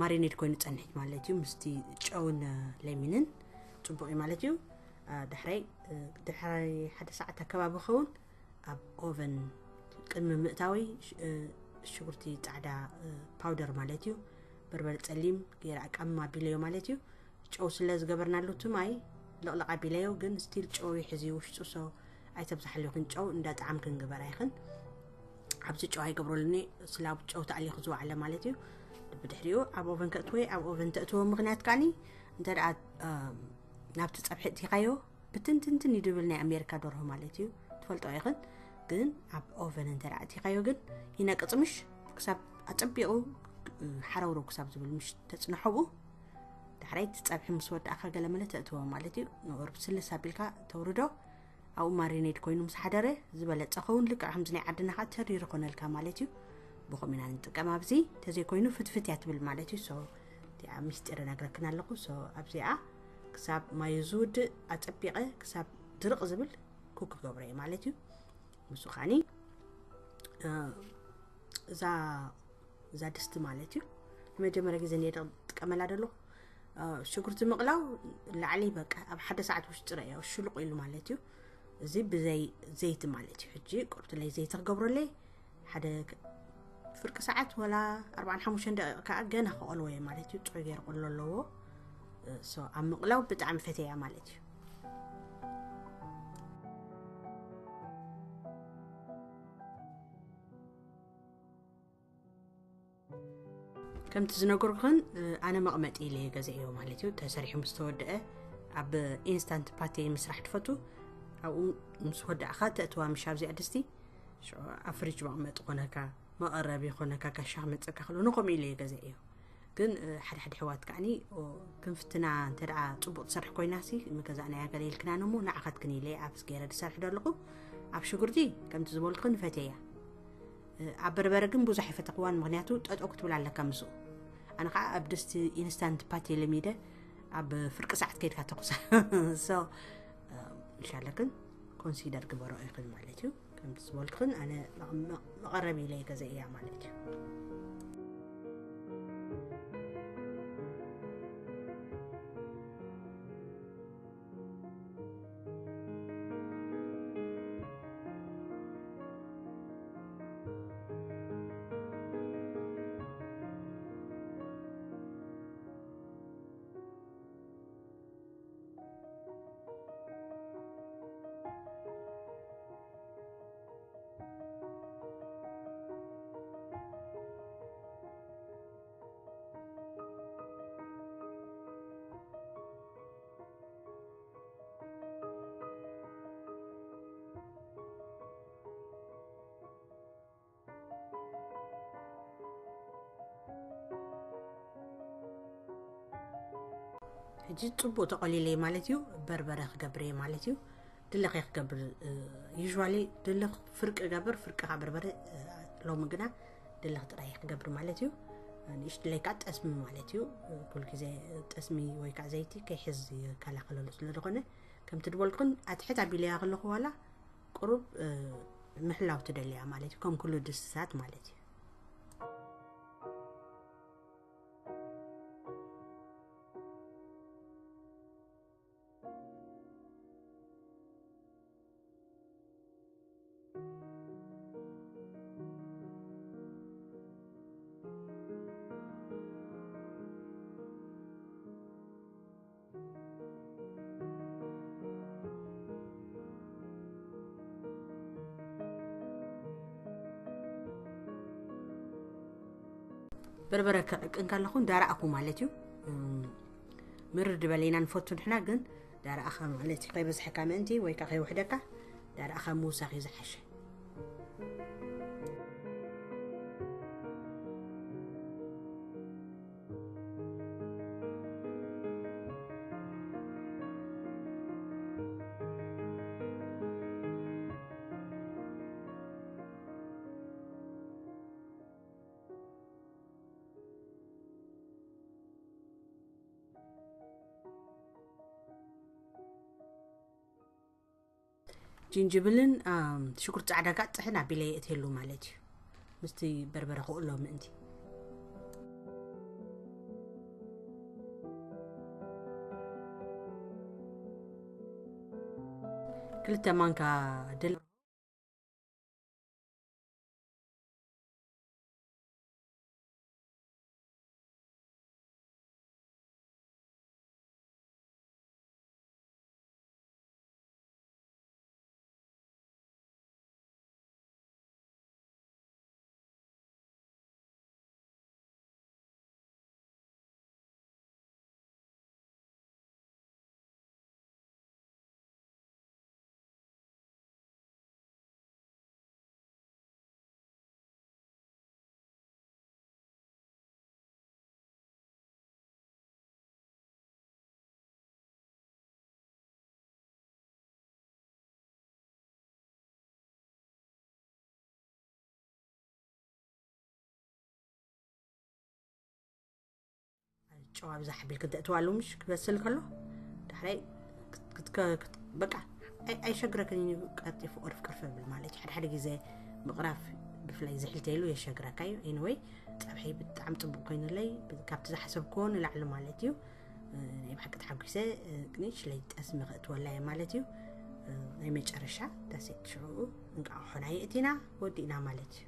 ማሪኔድ ኮይኑ ጸንሕ ማለት እዩ። ምስቲ ጨውን ለሚንን ጽቡቕ እዩ ማለት እዩ። ዳሕራይ ድሕራይ ሓደ ሰዓት ኣከባቢ ኸውን ኣብ ኦቨን ቅድሚ ምእታወይ ሽጉርቲ ጻዕዳ ፓውደር ማለት እዩ፣ በርበረ ጸሊም ገይረ ኣቃምም ኣቢለዮ ማለት እዩ። ጨው ስለ ዝገበርናሉ እቲ ማይ ልቕልቕ ኣቢለዮ፣ ግን ስቲል ጨው ይሕዝ እዩ ውሽጡ። ሶ ኣይተብዛሕሉ ይኹን፣ ጨው እንዳ ጣዕም ክንግበር ኣይኽን። ኣብዚ ጨው ኣይገብረሉኒ፣ ስላብ ጨው ተኣሊኹ ዝወዓለ ማለት እዩ። ብድሕሪኡ ኣብ ኦቨን ከእትወ ኣብ ኦቨን ተእትዎ ምኽንያት ከዓኒ እንተ ደኣ ናብቲ ጸብሒ እቲኻዮ ብትንትንትን ይድብል ናይ ኣሜሪካ ደርሆ ማለት እዩ። ትፈልጦ ኢኽን። ግን ኣብ ኦቨን እንተ ደኣ እቲኻዮ ግን ይነቅጽ ምሽ ክሳብ ኣጸቢቑ ሓረውረው ክሳብ ዝብል ምሽ ተጽንሖ ብኡ። ዳሕራይ እቲ ጸብሒ ምስ ወዳእካ ገለ መለ ተእትዎ ማለት እዩ። ንቑሩብ ስልስ ኣቢልካ ተውርዶ። ኣብኡ ማሪኔድ ኮይኑ ምስ ሓደረ ዝበለጸ ኸውን። ልክዕ ከምዚ ናይ ዓድና ከዓ ተሪር ይኾነልካ ማለት እዩ። ብኸምኡ ኢና ንጥቀም ኣብዚ። ተዘይኮይኑ ፍትፍት እያ ትብል ማለት እዩ። ሶ እቲኣ ሚስጢር እነግረክን ኣለኹ። ሶ ኣብዚኣ ክሳብ ማዩ ዝውድእ ኣጸቢቐ ክሳብ ድርቕ ዝብል ኩክ ክገብሮ እየ ማለት እዩ። ምስኡ ከዓኒ እዛ እዛ ድስቲ ማለት እዩ። ንመጀመርያ ግዜ እየ ጥቀመላ ዘለኹ። ሽጉርቲ ምቕላው ላዕሊ በቃ ኣብ ሓደ ሰዓት ውሽጢ ረእዮ ሽሉቕ ኢሉ ማለት እዩ። እዚ ብዘይ ዘይቲ ማለት እዩ። ሕጂ ቁርብትለይ ዘይቲ ክገብረለይ ሓደ ፍርቂ ሰዓት ወላ ኣርባዓን ሓሙሽተን ደቂቕ ከዓ ገና ክቐልዎ እየ ማለት እዩ። ጥዑይ ገይረ ቅሎ ኣለዎ። ሶ ኣብ ምቕላው ብጣዕሚ ፈተያ ማለት እዩ። ከምቲ ዝነገርኩኽን ኣነ መቕመጢ ኢለ ገዛዮ ማለት እዩ። ተሰሪሑ ምስ ተወደአ ኣብ ኢንስታንት ፓቴ ምስራሕ ትፈቱ። ኣብኡ ምስ ወዳእኻ ተእትዋ ምሽ ኣብዚኣ ድስቲ ሽዑ ኣብ ፍሪጅ መቕመጢ ኮነካ፣ መቐረቢ ኮነካ፣ ጋሻ ክመፀካ ከሎ ንኸምኡ ኢለ ገዛዮ። ግን ሓደ ሓደ ሕዋት ከዓኒ ክንፍትና እንተ ደኣ ፅቡቕ ትሰርሕ ኮይናሲ ምገዛእናያ ገለ ኢልክና ነሞ ንዓኻትክን ኢለ ኣብ ገይረ ዝሰርሕ ዘለኹ ኣብ ሽጉርቲ ከምቲ ዝበልኩኽን ፈትየያ። ኣብ በርበረ ግን ብዙሕ ኣይፈተኽዋን፣ ምኽንያቱ ጠጠው ክትብል ኣለካ ምስኡ። ኣነ ከዓ ኣብ ድስቲ ኢንስታንት ፓቴ ለሚደ ኣብ ፍርቂ ሰዓት ከይድካ ተኩሳ። ሶ እንሻላ ግን ኮንሲደር ግበሮ ኢኽን ማለት እዩ። ከምቲ ዝበልክን ኣነ መቐረቢ ኢለ ገዘ እያ ማለት እዩ። ሕጂ ጽቡቕ ተቐሊለ ማለት እዩ። በርበረ ክገብር እየ ማለት እዩ። ድልኽ እየ ክገብር፣ ዩዥዋሊ ድልኽ ፍርቂ እገብር፣ ፍርቂ ካብ በርበረ። ሎሚ ግና ድልኽ ጥራይ እየ ክገብር ማለት እዩ። ንእሽትለይ ከዓ ጠስሚ ማለት እዩ። ኩሉ ግዜ ጠስሚ ወይ ከዓ ዘይቲ ከይሕዝ ይከላኸለሉ ስለ ዝኾነ ከምቲ ድበልኩን ኣትሕት ኣቢለያ ከለኹ ዋላ ቁሩብ ምሕላው ትደልያ ማለት እዩ። ከም ኩሉ ድስትታት ማለት እዩ። በርበረ ክዕቅን ከለኹ እንዳረኣኹ ማለት እዩ። ምርር ዝበለ ኢና ንፈቱ ንሕና፣ ግን ዳርኣኻ ማለት እዩ፣ ከይበዝሐካ ምእንቲ ወይ ከዓ ከይውሕደካ ዳርኣኻ ምውሳኽ እዩ ዝሓሸ። ጅንጅብልን ሽጉርቲ ፃዕዳ ጋጥ ጥሕን ኣቢለ የእትየሉ ማለት እዩ። ምስቲ በርበረ ክእሎ ምእንቲ። ክልተ ማንካ ድል ጨው ኣብዛሕ ኣቢልክን ተእትዋሉ ምሽ ክበስል ከሎ ዳሕራይ ክትከ- ክት- በቃ ኣይ- ኣይሸግረክን እዩ። ቀልጢፉ ቅርፍ ቅርፍ ብል ማለት እዩ። ሓደ ሓደ ግዜ ምቕራፍ ብፍላይ ዝሕልተይሉ የሸግረካ እዩ። Anyway፣ ፀብሐይ ብጣዕሚ ፅቡቅ ኮይኑለይ፣ ካብቲ ዝሓሰብክዎ ንላዕሊ ማለት እዩ። ናይ ብሓቂ ተሓጒሰ። ግን ሽለይ ጠስሚ ክእትወላ እየ ማለት እዩ። ናይ መጨረሻ ዳሴት ሽዑ እንቃቑሖና የእቲና ወዲእና ማለት እዩ።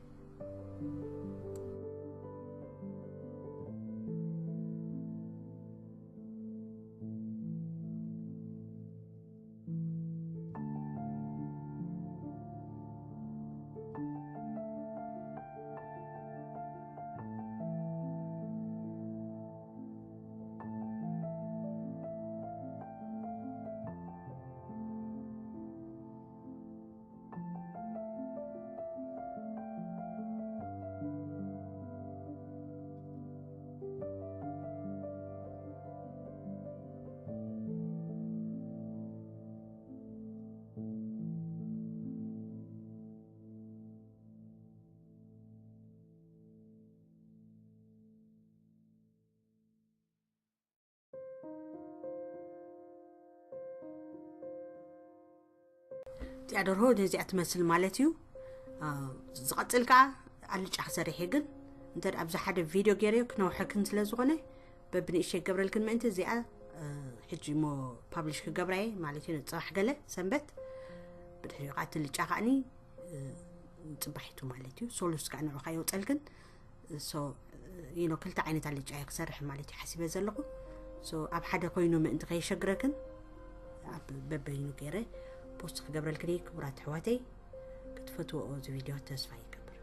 እዚኣ ደርሆ ነዚኣ ትመስል ማለት እዩ። ዝቐፅል ከዓ ኣልጫ ክሰርሕ እየ። ግን እንተ ኣብዚ ሓደ ቪድዮ ገይረዮ ክነውሐክን ስለ ዝኾነ በብንእሽተይ ክገብረልክን ምእንቲ እዚኣ ሕጂ እሞ ፓብሊሽ ክገብራ እየ ማለት እዩ። ንፅባሕ ገለ ሰንበት ብድሕሪኡ ከዓ እቲ ልጫ ከዓኒ ፅባሒቱ ማለት እዩ። ሶሉስ ከዓ ንዑ ከየውፀልክን። So you know ክልተ ዓይነት ኣልጫ እየ ክሰርሕ ማለት እዩ ሓሲበ ዘለኹ። So ኣብ ሓደ ኮይኑ ምእንቲ ከይሸግረክን ኣብ በበይኑ ገይረ ፖስት ክገብረልክን እየ። ክቡራት ኣሕዋተይ ክትፈትወኦ እዚ ቪድዮ ተስፋ ይገብር።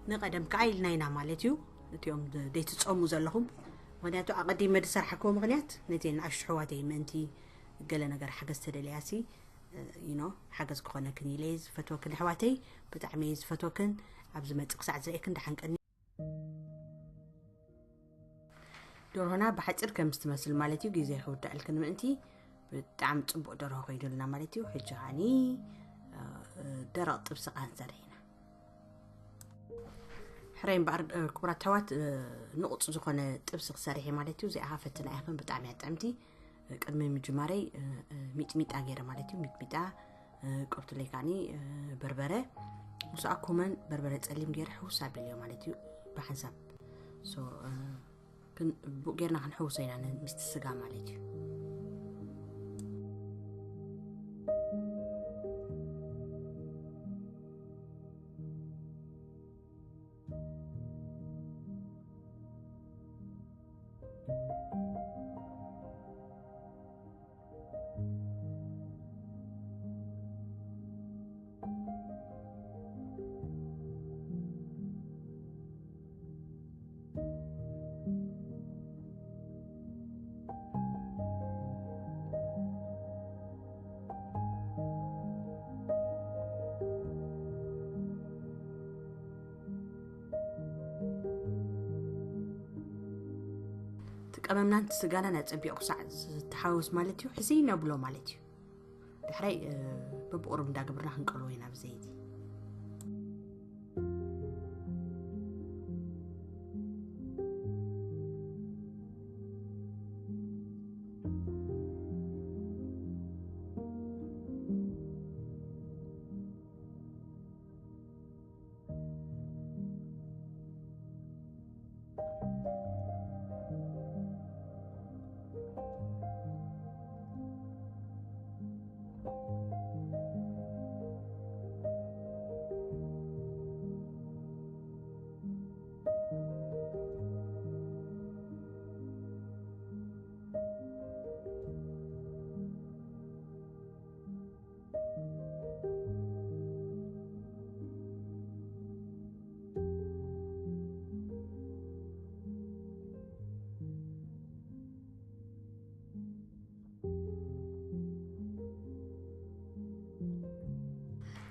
ንቐደም ከኣ ኢልና ኢና ማለት እዩ። እቲኦም ደ- ደይትጸሙ ዘለኹም፣ ምኽንያቱ ኣቐዲመ ዝሰርሓክዎ ምኽንያት ነቲ ንኣሽቱ ኣሕዋተይ ምእንቲ ገለ ነገር ሓገዝ ተደልያሲ you know ሓገዝ ክኾነክን ኢለ ዝፈትወክን ኣሕዋተይ። ብጣዕሚ እየ ዝፈትወክን። ኣብዚ መጽእ ክሳዕ ዝርእየክን ደሓንቀኒ። ደርሆና ብሓፂር ከም ዝትመስል ማለት እዩ፣ ግዜ ክውዳእልክን ምእንቲ። ብጣዕሚ ፅቡቅ ደርሆ ኮይኑልና ማለት እዩ። ሕጂ ከዓኒ ደረቅ ጥብሲ ቃ ንሰርሕ ኢና። ሕራይ እምበኣር ክቡራት ኣሕዋት፣ ንቁፅ ዝኾነ ጥብሲ ክሰርሕ እየ ማለት እዩ። እዚኣ ፈትና ኢኽን፣ ብጣዕሚ እያ ጥዕምቲ። ቅድሚ ምጅማረይ ሚጥሚጣ ገይረ ማለት እዩ። ሚጥሚጣ፣ ቆብትለይ ከዓኒ በርበረ፣ ምስኣ ኮመን በርበረ ፀሊም ገይረ ሕውስ ኣቢለዮ ማለት እዩ። ብሓንሳብ ሶ ብኡ ጌርና ክንሕውሶ ኢና፣ ምስቲ ስጋ ማለት እዩ። እቲ ቀመምናን እቲ ስጋናን ኣጸቢቑ ክሳዕ ዝተሓውስ ማለት እዩ፣ ሕስይ ነብሎ ማለት እዩ። ዳሕራይ በብቑሩብ እንዳገበርና ክንቀልዎ ኢና ብዘይቲ።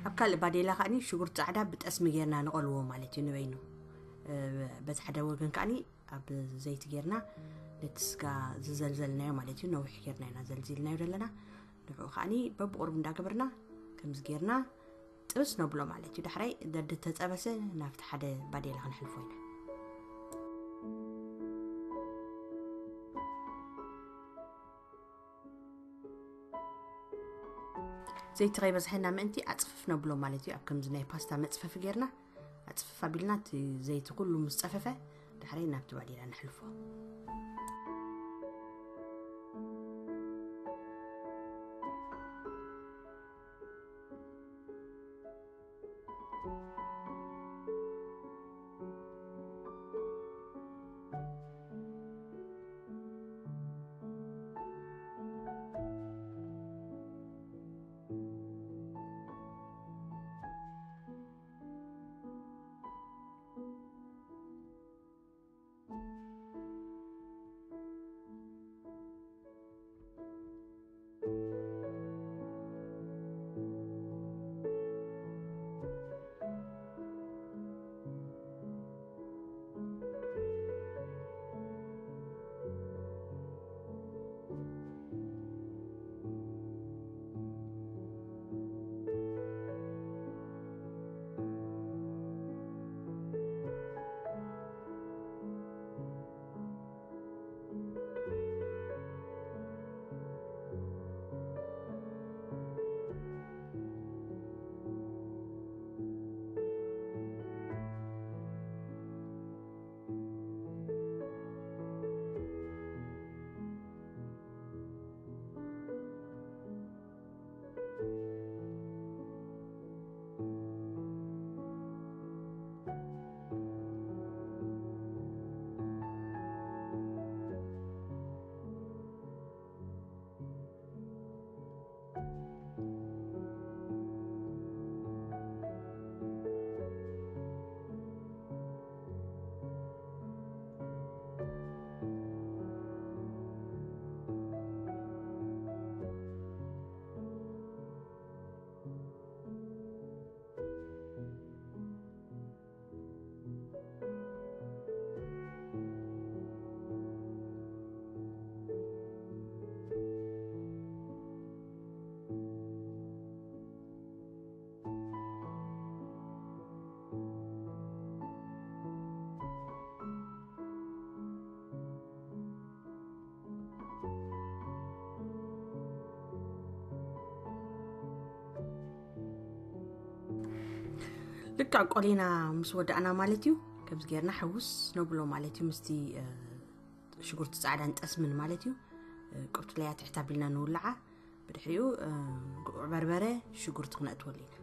ኣብ ካልእ ባዴላ ከዓኒ ሽጉርቲ ጻዕዳ ብጠስሚ ጌርና ንቐልዎ ማለት እዩ ንበይኑ። በቲ ሓደ ወገን ከዓኒ ኣብ ዘይቲ ጌርና ነቲ ስጋ ዝዘልዘልናዮ ማለት እዩ፣ ነዊሕ ጌርና ኢና ዘልዚልናዮ ዘለና። ንዕኡ ከዓኒ በብቑሩብ እንዳገበርና ከምዚ ጌርና ጥብስ ነብሎ ማለት እዩ። ዳሕራይ ደዲ ተጸበሰ ናብቲ ሓደ ባዴላ ክንሕልፎ ኢና። ዘይቲ ከይበዝሐና ምእንቲ ኣጽፍፍ ነብሎ ማለት እዩ። ኣብ ከምዚ ናይ ፓስታ መጽፈፊ ጌርና ኣጽፍፍ ኣቢልና እቲ ዘይቲ ኩሉ ምስ ጸፈፈ ዳሕራይ ናብቲ ባዴላ ነሕልፎ። ልክዕ ቆሊና ምስ ወዳእና ማለት እዩ። ከምዚ ጌርና ሕውስ ነብሎ ማለት እዩ። ምስቲ ሽጉርቲ ጻዕዳን ጠስምን ማለት እዩ። ቅብትለያ ትሕት ኣቢልና ንውልዓ። ብድሕሪኡ ጉዕ በርበረ፣ ሽጉርቲ ክነእትወሉ ኢና።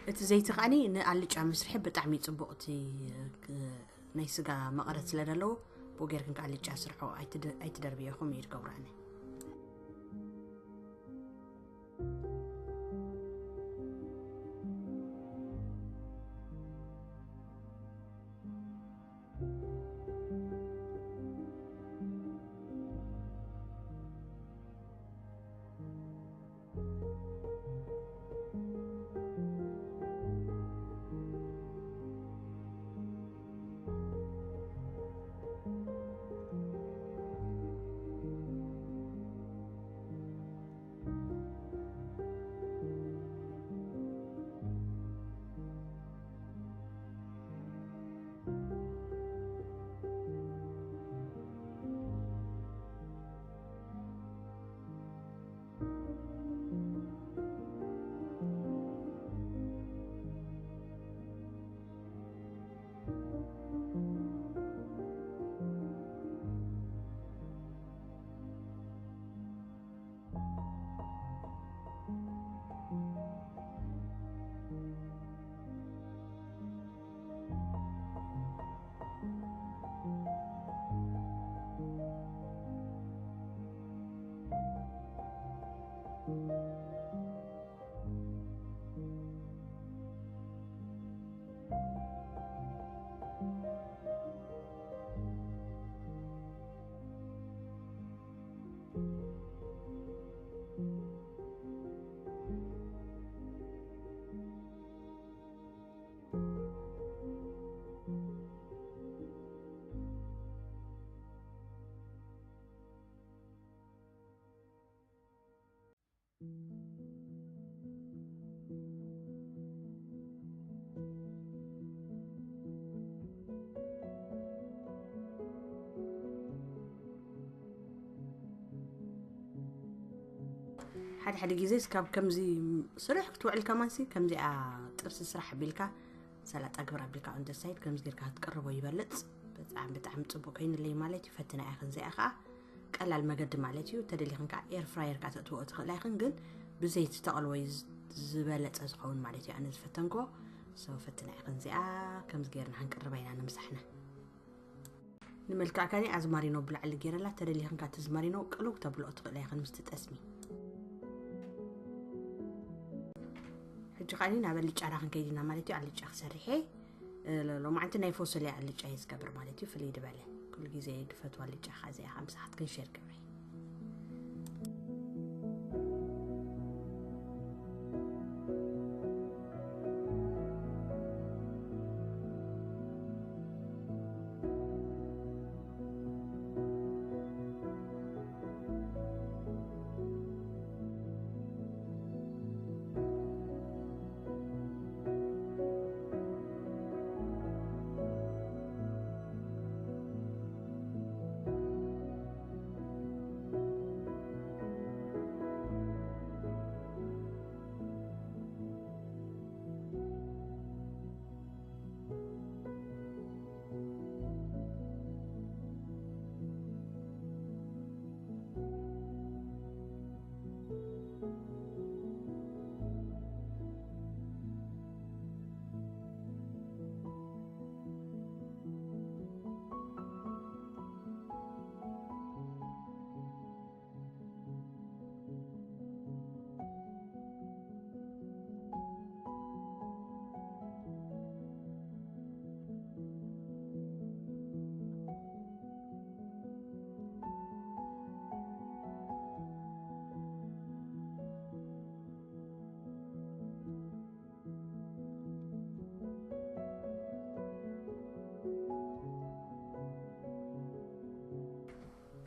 እቲ ዘይቲ ከዓኒ ንኣልጫ መስርሒ ብጣዕሚ ጽቡቕ፣ እቲ ናይ ስጋ መቐረት ስለ ዘለዎ፣ ብኡ ጌርክን ከኣልጫ ስርሖ ኣይትደርብዮ። ከምኡ እዩ ዝገብሮ ኣነ። ሓደ ሓደ ግዜ እስካብ ከምዚ ስራሕ ክትውዕል ከማንሲ፣ ከምዚኣ ጥብሲ ስራሕ ቢልካ፣ ሰላጣ ግብር ኣቢልካ፣ on the side ከምዚ ጌርካ ክትቅርቦ ይበልጽ። ብጣዕሚ ብጣዕሚ ጽቡቅ ኮይኑለይ ማለት እዩ። ፈትና ኢኽን እዚኣ ከዓ ቀላል መገዲ ማለት እዩ። ተደሊኽን ከዓ air fryer ከዓ ተእትዎ ትኽእላ ኢኽን፣ ግን ብዘይቲ ተቐልዎ እዩ ዝ-፣ ዝበለጸ ዝኸውን ማለት እዩ። ኣነ ዝፈተንኮ ሰው ፈትና ኢኽን እዚኣ ከምዚ ጌርና ክንቅርባ ኢና ንምሳሕና። ንመልክዕ ካኒ ኣዝማሪኖ ብላዕሊ ጌረላ፣ ተደሊኽን ከዓ ተዝማሪኖ ቅልው ተብልኦ ትኽእላ ኢኽን ምስቲ ጠስሚ። ሕጂ ከዓኒ ናብ ኣልጫና ክንከይድ ኢና ማለት እዩ። ኣልጫ ክሰርሕ እየ። እ፣ ሎ-፣ ሎማዓንቲ ናይ ፎሶልያ ኣልጫ እየ ዝገብር ማለት እዩ። ፍልይ ዝበለ። ኩሉ ግዜ ድፈትዋ ኣልጫ ከኣ እዚኣ ከኣ ምሳኻትክን ሼር ገብረ።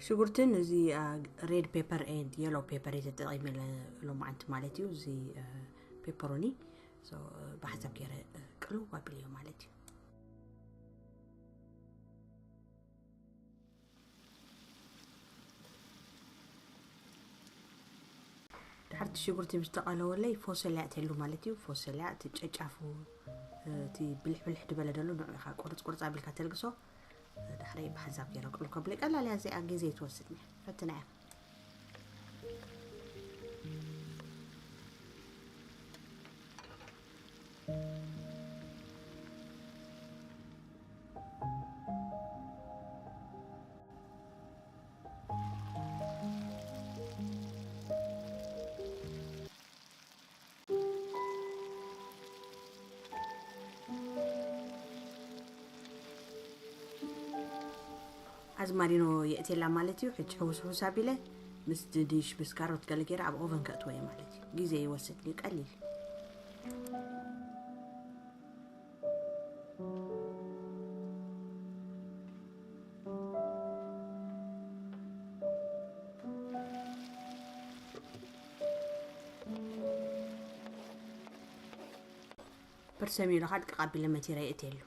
ሽጉርትን እዚ ሬድ ፔፐር ኤንድ የሎ ፔፐር እየ ተጠቒመ ሎማዓንቲ ማለት እዩ። እዚ ፔፐሮኒ ብሓንሳብ ገይረ ቅልው ኣቢለዮ ማለት እዩ። ድሓርቲ ሽጉርቲ ምስ ተቐለወለይ ፎሰልያ እተሉ ማለት እዩ። ፎሰልያ እቲ ጨጫፉ እቲ ብልሕ ብልሕ ዝበለ ደሎ ንዑ ኢኻ ቁርፅ ቁርፅ ኣቢልካ ተልግሶ። ድሕሪ ብሓንሳብ ገይረ ቅልው ከብለ ቀላል እያ እዚኣ፣ ግዜ ትወስድ እያ። ፈትና እያ። ኣዝማሪኖ የእቴላ ማለት እዩ። ሕጂ ሕውስ ሕውስ ኣቢለ ምስ ድንሽ ምስ ካሮት ገለ ገይረ ኣብ ኦቨን ከእትዎ እየ ማለት እዩ። ግዜ ይወስድ እዩ፣ ቀሊል። ፐርሰሚሎ ካድ ቀቢለ መቲረ የእትየሉ።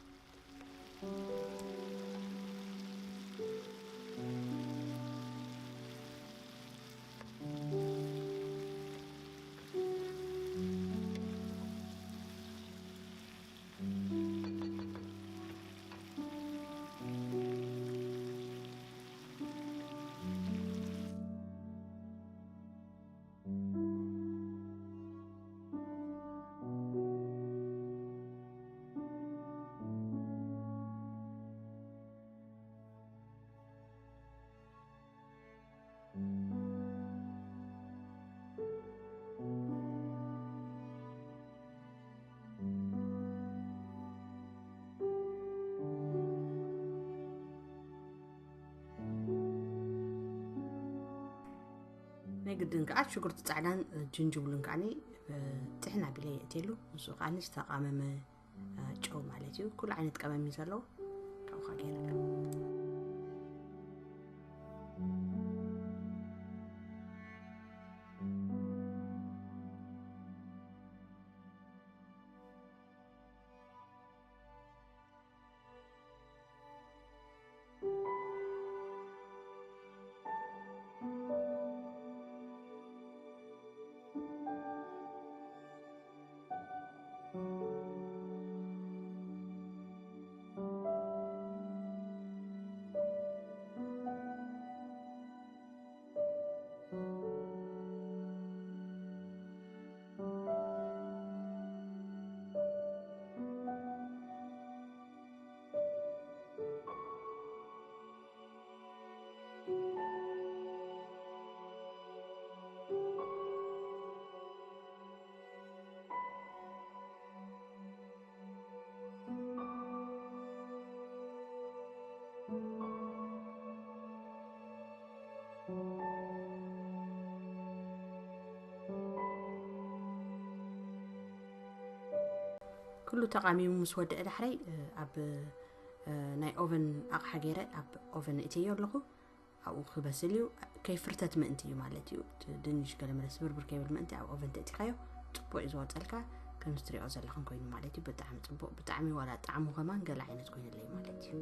ናይ ግድን ከዓ ሽጉርቲ ፃዕዳን ጅንጅብሉን ከዓ ጥሕና ቢለ የእትየሉ። ንሱ ከዓ ዝተቃመመ ጨው ማለት እዩ። ኩሉ ዓይነት ቀመም እዩ ዘለዎ። ካብኡ ከዓ ገይረ ኩሉ ተቓሚሙ ምስ ወደአ ዳሕረይ ኣብ ናይ ኦቨን ኣቕሓ ገይረ ኣብ ኦቨን እትዮ ኣለኹ። ኣብኡ ክበስል እዩ። ከይፍርተት ምእንቲ እዩ ማለት እዩ። ድንሽ ገለመለ ስብርብር ከይብል ምእንቲ ኣብ ኦቨን ተእቲኻዮ ፅቡቅ እዩ ዝወፀልካ። ከምዚ ትሪኦ ዘለኹም ኮይኑ ማለት እዩ። ብጣዕሚ ፅቡቅ፣ ብጣዕሚ ዋላ ጣዕሙ ከማን ገለ ዓይነት ኮይኑለይ ማለት እዩ።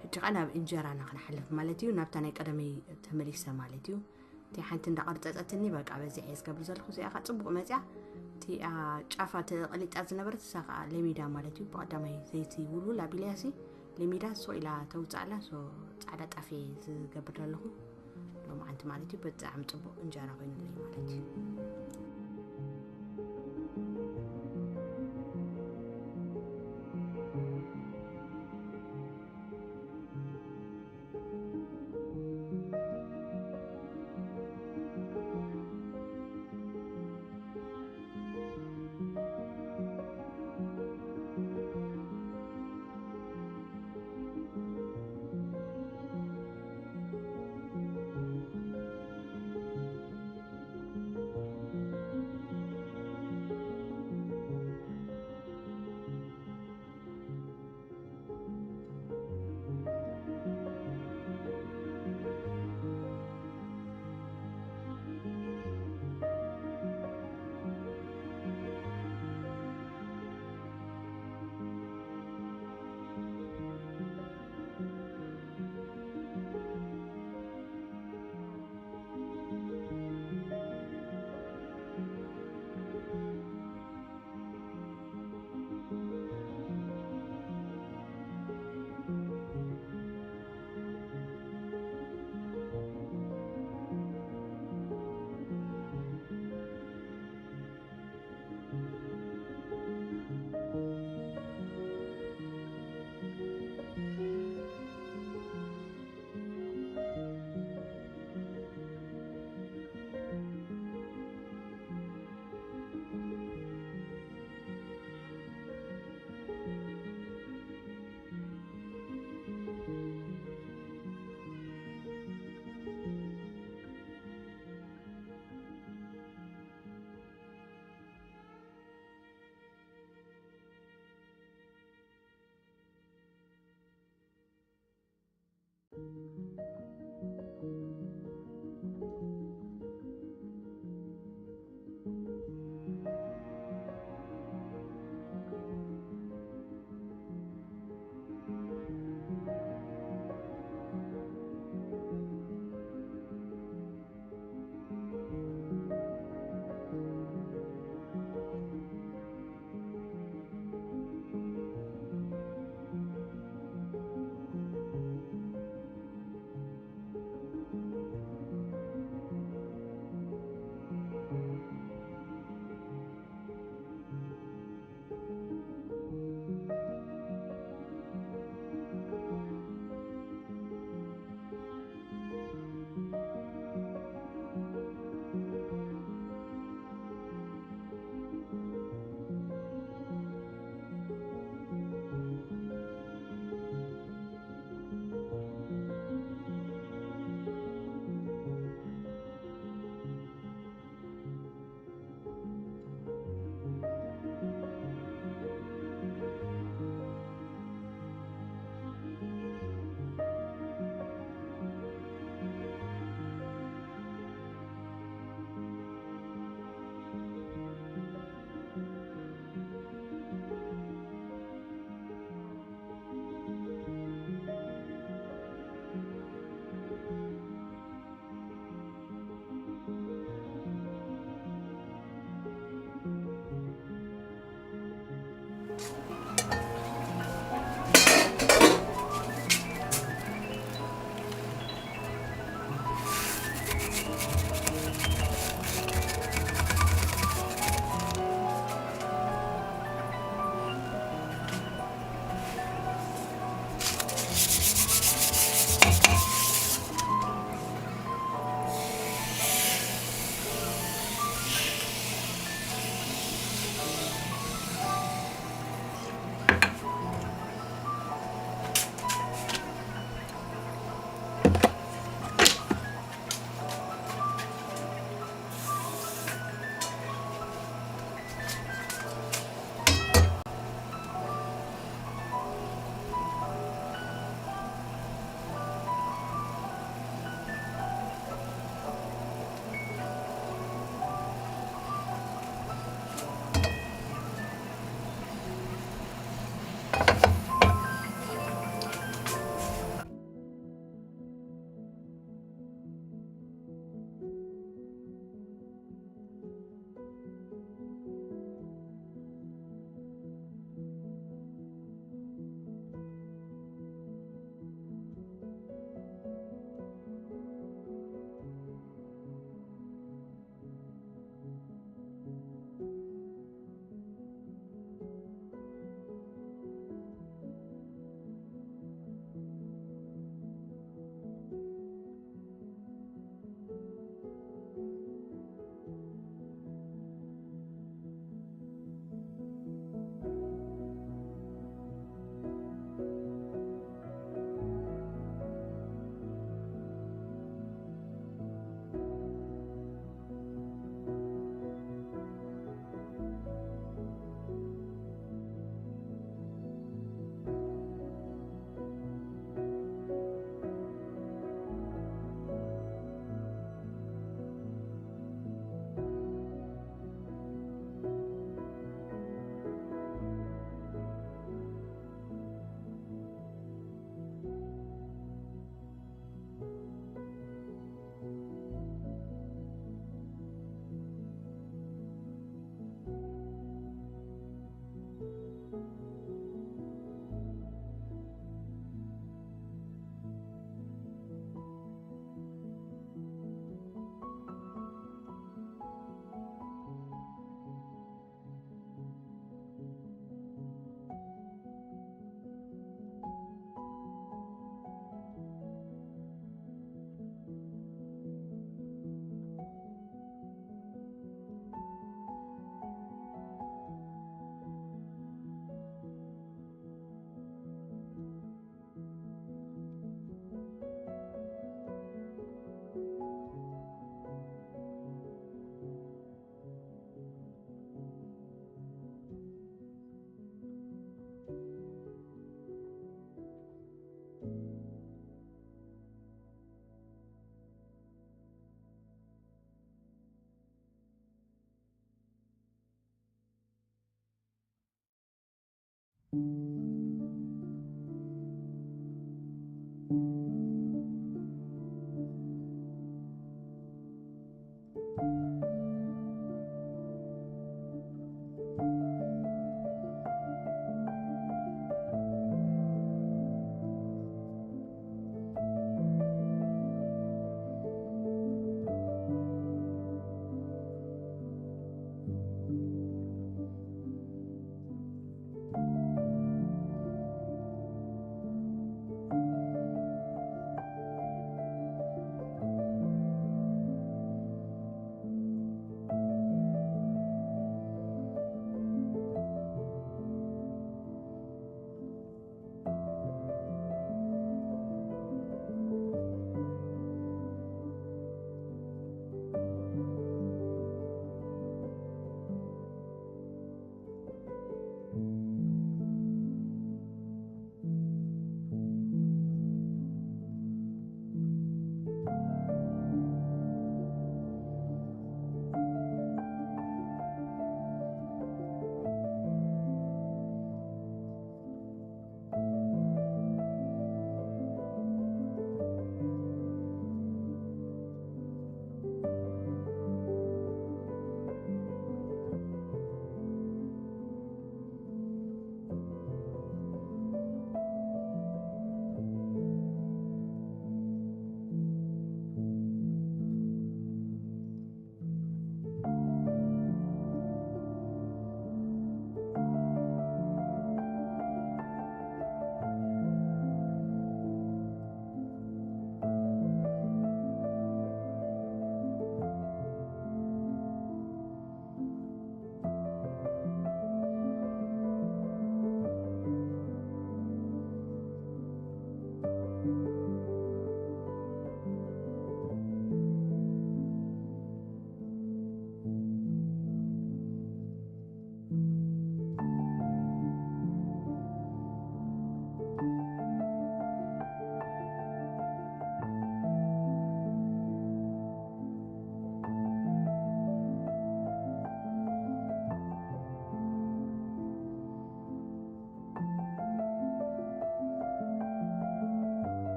ሕጂ ከዓ ናብ እንጀራና ክንሓልፍ ማለት እዩ። ናብታ ናይ ቀደመይ ተመሊሰ ማለት እዩ። እቲ ሓንቲ እንዳቐርፀፀትኒ በቃ በዚሕ እየ ዝገብር ዘለኹ። እዚኣ ከዓ ፅቡቅ መፅያ። እቲኣ ጫፋ ተቐሊጣ ዝነበረት እሳ ከዓ ለሚዳ ማለት እዩ። ብቀዳማይ ዘይቲ ውልውል ኣቢለያ ሲ ለሚዳ ሶ ኢላ ተውፅኣላ። ሶ ፃዕዳ ጣፍ እየ ዝገብር ዘለኹ ሎማዓንቲ ማለት እዩ። ብጣዕሚ ፅቡቅ እንጀራ ኮይኑለይ ማለት እዩ።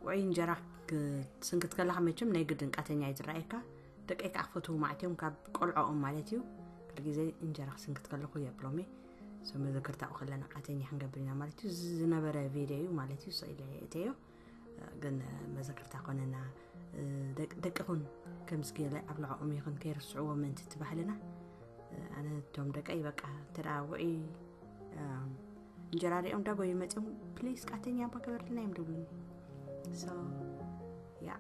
ውዑይ እንጀራ ክትስንክት ከለኻ መቸም ናይ ግድን ቃተኛ እዩ ዝረኣየካ። ደቀይ ከዓ ክፈትዉ ማለት እዮም፣ ካብ ቆልዖኦም ማለት እዩ። ኩሉ ግዜ እንጀራ ክስንክት ከለኹ የብሎም እየ። So መዘክርታኡ ከለና ቃተኛ ክንገብር ኢና ማለት እዩ። እዚ ዝነበረ ቪድዮ እዩ ማለት እዩ። So ኢለ እተዮ ግን መዘክርታ ኮነና። ደቅኹን ከምዚ ገለ ኣብልዖኦም ይኹን ከይርስዕዎ ምእንቲ እቲ ባህልና። ኣነ እቶም ደቀይ በቃ እንተ ደኣ ውዑይ እንጀራ ሪኦም ዳጎዩ መፂኦም ፕሊስ ቃተኛ እባ ገበርልና እዮም ድብሉኒ። So ያ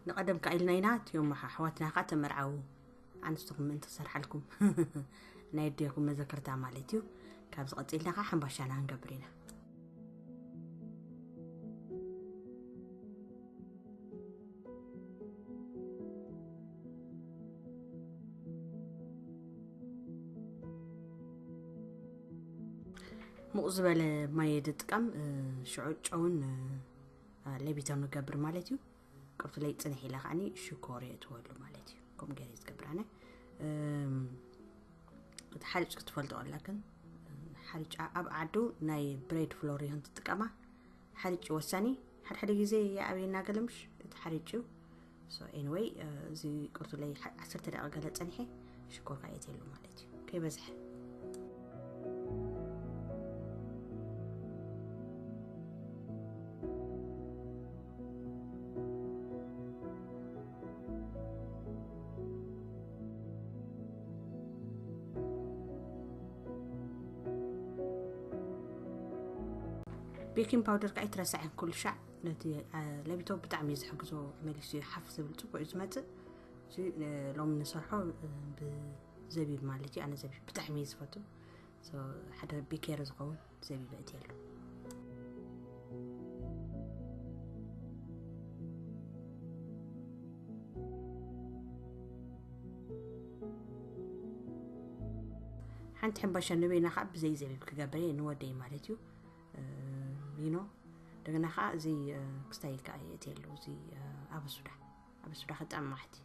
ንቐደም ከኣ ኢልና ኢና፣ እቲኦም ኣሓ-፣ ኣሕዋትና ከኣ ተመርዓዉ። ኣንስትኹም ምእንቲ ክሰርሓልኩም። ናይ ኣዴኹም መዘከርታ ማለት እዩ። ካብዚ ቀጺልና ከኣ ሕምባሻና ክንገብር ኢና። ሙቕ ዝበለ ማይ ድጥቀም፣ እ፣ ሽዑ ጨውን፣ እ፣ ሌቢቶን ንገብር ማለት እዩ። ቅርቱ ለይ ጽንሕ ኢለ ከዓኒ ሽኮር የእትወሉ ማለት እዩ። ከምኡ ገይረ ዝገብር ኣነ። እም፣ እቲ ሓሪጭ ክትፈልጦ ኣለክን። ሓሪጭ ኣ-፣ ኣብ ዓዱ ናይ ብሬድ ፍሎር ይኹን ትጥቀማ። ሓሪጭ ወሳኒ። ሓደ ሓደ ግዜ ይኣብየና ገለ ምሽ እቲ ሓሪጭ እዩ። So anyway፣ እ፣ እዚ ቅርቱ ለይ ሓ-፣ ዓሰርተ ደቂቃ ገለ ጸኒሐ ሽኮር ከኣ የእትየሉ ማለት እዩ። ከይበዝሐ። ቤኪንግ ፓውደር ከዓ ኣይትረስዕን ኩሉ ሻዕ። ነቲ፣ አ፣ ለቢቶ ብጣዕሚ እዩ ዝሕግዞ፣ መሊሱ እዩ ሓፍ ዝብል፣ ጽቡቅ እዩ ዝመጽእ። እዚ፣ እ፣ ሎሚ ንሰርሖ፣ እ፣ ብዘቢብ ማለት እዩ። ኣነ ዘቢብ ብጣዕሚ እየ ዝፈቱ። So፣ ሓደ ቢኬር ዝኸውን ዘቢብ እትየሉ። ሓንቲ ሕምባሻ ንበይና ከዓ ብዘይ ዘቢብ ክገብር እየ፣ ንወደይ ማለት እዩ። እ፣ ቢኖ። እንደገና ከዓ እዚ፣ እ፣ ክስታይ ከዓ እየ እትየሉ፣ እዚ፣ እ፣ ኣበሱዳ። ኣበሱዳ ከጣም ማሕቲ።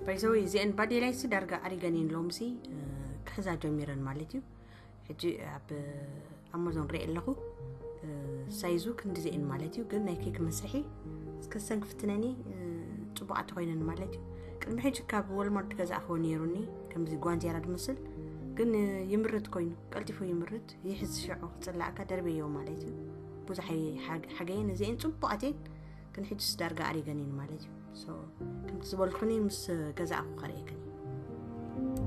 ባይዘወይ እዚአን ባዴላይሲ ዳርጋ ኣሪገን እየን ሎምሲ፣ እ፣ ክሕዛ ጀሚረን ማለት እዩ። ሕጂ ኣብ ኣማዞን ሪኤ ኣለኹ፣ እ፣ ሳይዙ ክንዲ እዚአን ማለት እዩ። ግን ናይ ኬክ መስርሒ እስከ ሰን ክፍትነኒ፣ እ፣ ጽቡቓት ኮይነን ማለት እዩ። ቅድሚ ሕጂ ካብ ወልማርት ገዛእኽዎ ነይሩኒ፣ ከምዚ ጓንቲያራ ድመስል፣ ግን፣ እ፣ ይምርት ኮይኑ፣ ቀልጢፉ ይምርት፣ ይሕዝ ሽዑ ክጽላእካ ደርበዮ ማለት እዩ። ብዙሕ ኣይ-፣ ሓግ-፣ ሓገየን እዚአን ጽቡቓት እየን። ግን ሕጅስ ዳርጋ ኣሪገን እየን ማለት እዩ። So፣ ከምቲ ዝበልኩኒ ምስ ገዛእኹ ከርእየክን እየ።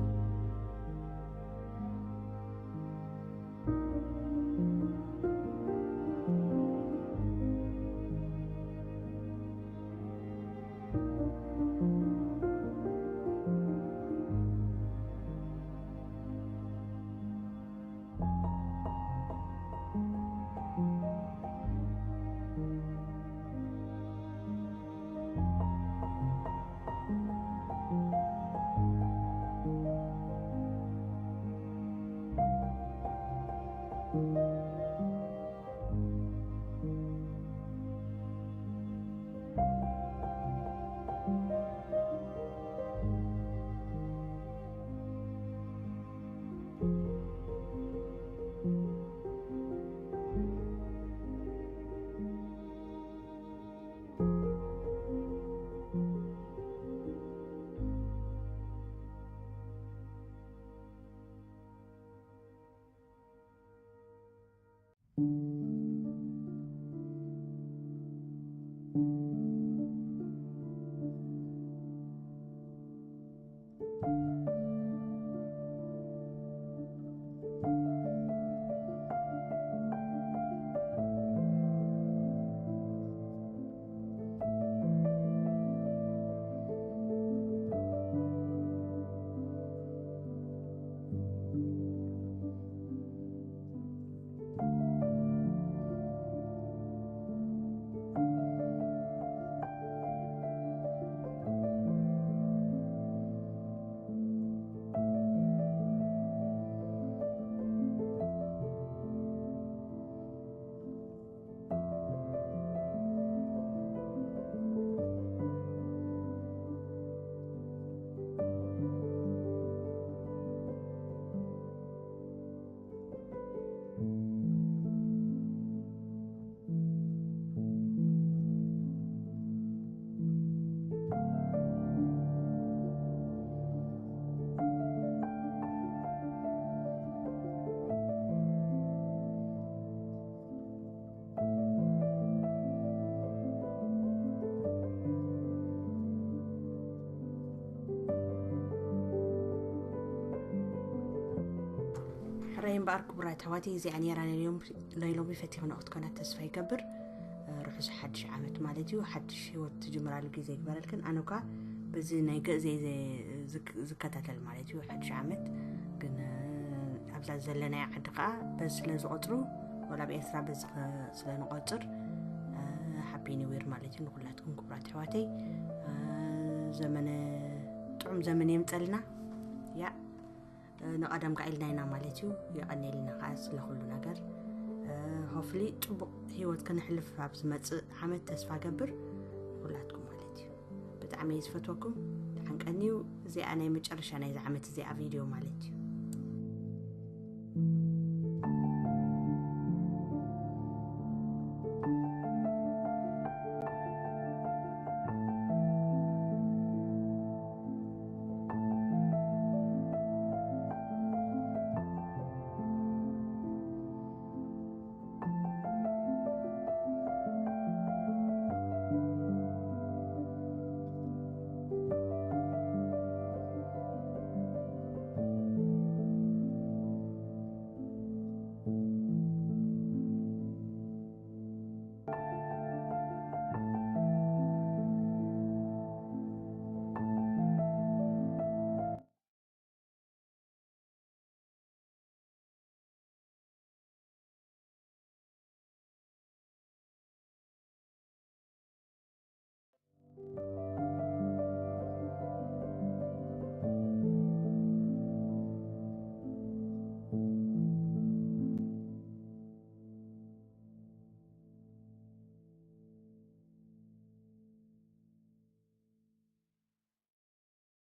ሕራይ እምበኣር ክቡራት ኣሕዋተይ፣ እዚኣ ነይራ ናይ ሎም-፣ ናይ ሎሚ ፈቲኽንኦ ክትኮና ተስፋ ይገብር። እ፣ ርሑስ ሓድሽ ዓመት ማለት እዩ። ሓድሽ ህይወት ትጅምራሉ ግዜ ይግበረልክን። ኣነ እኳ በዚ ናይ ገእዘይ ዘ-፣ ዝክ-፣ ዝከታተል ማለት እዩ ሓድሽ ዓመት። ግን፣ እ፣ ኣብዛ ዘለናዮ ዓዲ ከኣ በዚ ስለ ዝቆጽሩ፣ ወላ ኣብ ኤርትራ በዚ ከ-፣ ስለ ንቆጽር፣ እ፣ ሃፒ ኒው ይር ማለት እዩ ንኹላትኩም ክቡራት ኣሕዋተይ። እ፣ ዘመነ፣ ጥዑም ዘመን የምጸልና። ያ፣ እ፣ ንቐደም ከኣ ኢልና ኢና ማለት እዩ። የቐንየልና ከኣ ስለ ኩሉ ነገር። እ፣ ሆፍሊ ጽቡቕ ህይወት ከነሕልፍ ኣብ ዝመጽእ ዓመት ተስፋ ገብር፣ ንኹላትኩም ማለት እዩ። ብጣዕሚ እየ ዝፈትወኩም። ደሓን ቀንዩ። እዚኣ ናይ መጨረሻ ናይዚ ዓመት እዚኣ ቪድዮ ማለት እዩ።